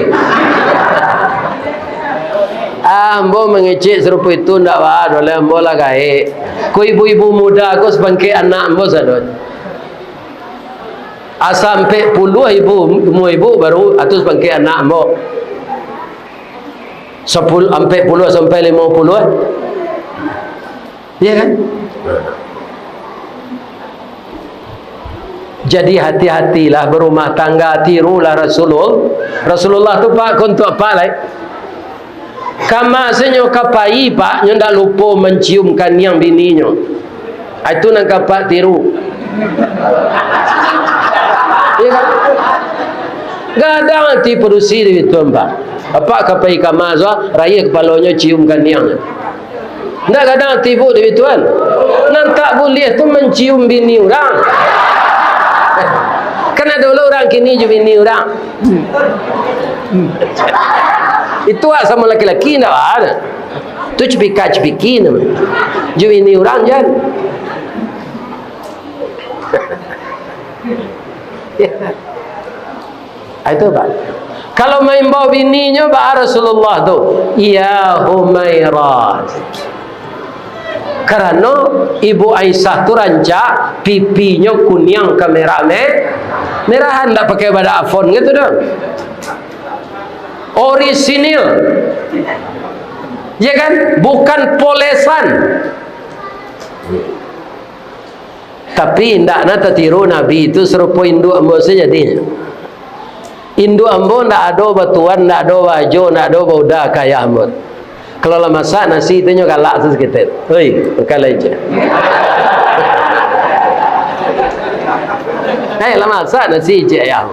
Ah, ambo mangecek sarupo itu ndak baa doh, ambo lah gaek. Ko ibu-ibu muda ko sapangkek anak ambo sadonyo. Asa ampek puluah ibu, umua ibu baru atus pangkek anak ambo. Sapul-, ampek puluah sampai limo puluah. Iya kan? Jadi hati-hatilah berumah tangga, tirulah Rasulul-, Rasulullah tu, Pak, ko untuak apak lai? Kama se nyo ka pai, Pak, nyo ndak lupo mancium kaniang bininyo. Ah, itu nan ka apak tiru. Iya kan? Gadang ati padusi di situ, Pak. Apak ka pai kama, so, rayia kapalonyo cium kaniang. Ndak gadang ati ibu di situ kan? Nan tak buliah tu mancium bini urang. Kan ado lo urang kini jo bini urang. Itu hak samo laki-laki, ndak baa. Tu cipika-cipiki namonyo. Jo bini urang jan. Ah, itu, Pak. Kalau maimbau bininyo, baa Rasulullah tu, "Ya Humairah." Karano Ibu Aisyah tu rancak, pipinyo kuniang kamerah me-, merahan, ndak pakai badak Avon gitu doh. Orisinil. Ya kan? Bukan polesan. Tapi, indak nah tatiru Nabi tu, sarupo induak ambo sajo jadinyo. Induak ambo ndak ado batuan, ndak ado baajo, ndak ado bauda ka ayah ambo. Kalau lah masak nasi tu, nyo galak tu saketek. "Oi, makan lai, Cik." "Eh, lah masak nasi, Cik, ayah?"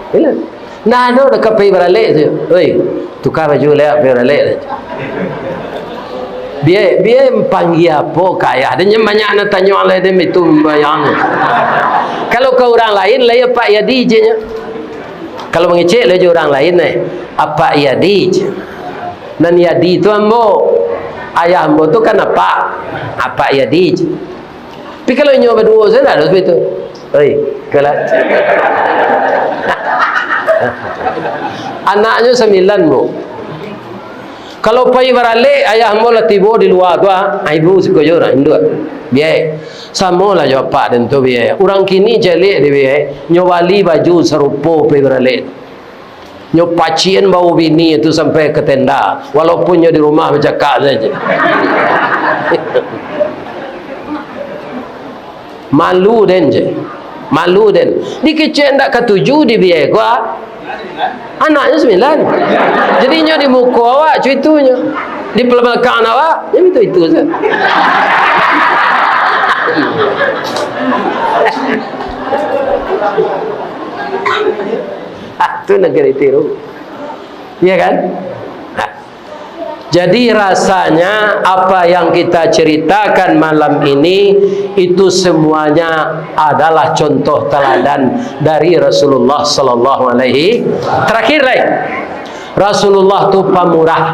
Bilang. Ndak ado doh ka pai baralek tu. "Oi, tuka baju lai, pai baralek lai." Bia, bia panggia apo ka ayah? Den banyak nan tanyo lai, den itu bayang. Kalau ka urang lain, lai Apak Yadi je nyo. Kalau mangecek lai jo urang lain, eh, Apak Yadi je. Nan Yadi tu ambo. Ayah ambo tu kan Apak. Apak Yadi je. Tapi kalau inyo baduo sajo, ndak ado sabab itu. Oi, kalah. Anaknyo sambilan, Bu. Kalau pai baralek, ayah ambo lah tibo di lua tu, ah, ibu siko jo urang induak. Biai. Samo lah jo apak den tu, biai. Urang kini caliak dek biai, nyo bali baju sarupo pai baralek. Nyo pacikan bau bini tu sampai ka tenda, walaupun nyo di rumah bacakak sajo. Malu den je. Malu den. Dikecek ndak katuju di biai ko, ah. Anaknyo sambilan. Jadi nyo di muko awak cuitunyo. Di balakang awak, nyo itu-itu sajo. Ah, tu nan ka ditiru. Iya kan? Nah. Jadi, rasanya apa yang kita ceritakan malam ini, itu semuanya adalah contoh teladan dari Rasulullah sallallahu alaihi. Terakhir lai, Rasulullah tu pamurah.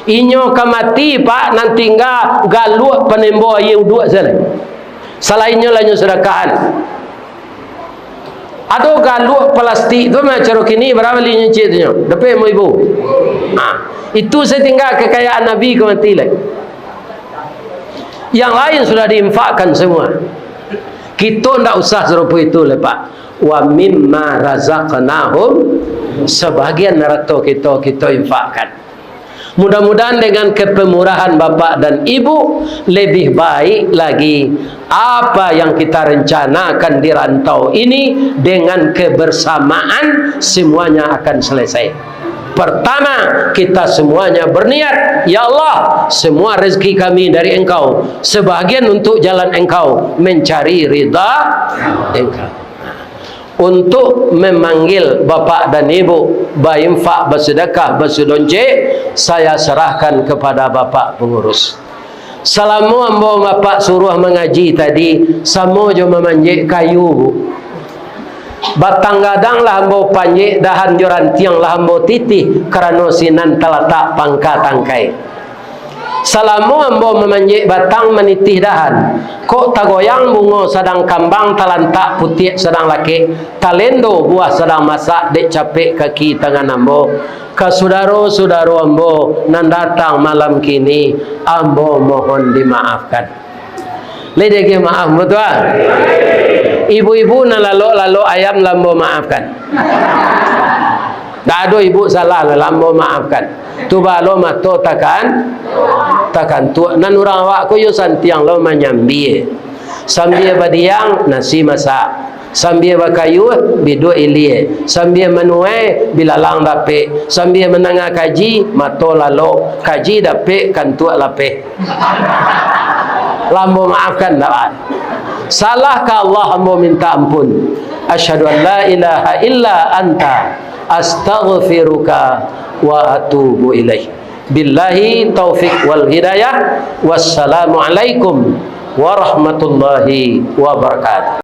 Inyo ka mati, Pak, nan tingga galuak panembo aia uduak sajo. Salainnyo lah inyo sadakahan. Ado galuak plastik tu mah, caro kini bara bali nyincik tu nyo. Dapek mo ibu. Ha, itu satingga kekayaan Nabi ka mati lai. Yang lain sudah diinfakkan semua. Kito ndak usah sarupo itu lai, Pak. "Wa mimma razaqnahum," sabagian harato kito, kito infakkan. Mudah-mudahan dengan kepemurahan bapak dan ibu, lebih baik lagi apa yang kita rencanakan di rantau ini, dengan kebersamaan semuanya akan selesai. Pertama, kita semuanya berniat, "Ya Allah, semua rezeki kami dari Engkau, sebahagian untuk jalan Engkau, mencari ridha Engkau." Untuk memanggil bapak dan ibu, bainfak, basedekah, basedoncek, saya serahkan kepada bapak pengurus. Salamo ambo bapak suruah mangaji tadi, samo jo mamanjek kayu, Bu. Batang gadang lah ambo panjek, dahan jo rantiang lah ambo titih, karano sinan talatak pangka tangkai. Salamo ambo mamanjek batang, manitih dahan, kok tagoyang bungo sadang kambang, talantak putiak sadang lakek, talendo buah sadang masak, dek capek kaki tangan ambo. Ka sudaro-sudaro ambo nan datang malam kini, ambo mohon dimaafkan. Lai diagiah maaf, batua? Ibu-ibu nan lalok-lalok ayam, lah ambo maafkan. Ndak ado ibu salah lah, lah ambo maafkan. Tu baa lo mato takan, takantuak. Nan urang awak ko yo santiang lo manyambia. Sambia badiang, nasi masak. Sambia bakayuah, biduak ilia. Sambia manuai, bilalang dapek. Sambia mandanga kaji, mato lalok. Kaji dapek, kantuak lapeh. Lah ambo maafkan, ndak baa. Salah ka Allah, ambo minta ampun. Asyhadu an la ilaha illa anta, astaghfiruka wa atubu ilaik. Billahi taufik wal hidayah. Wassalamualaikum warahmatullahi wabarakatuh.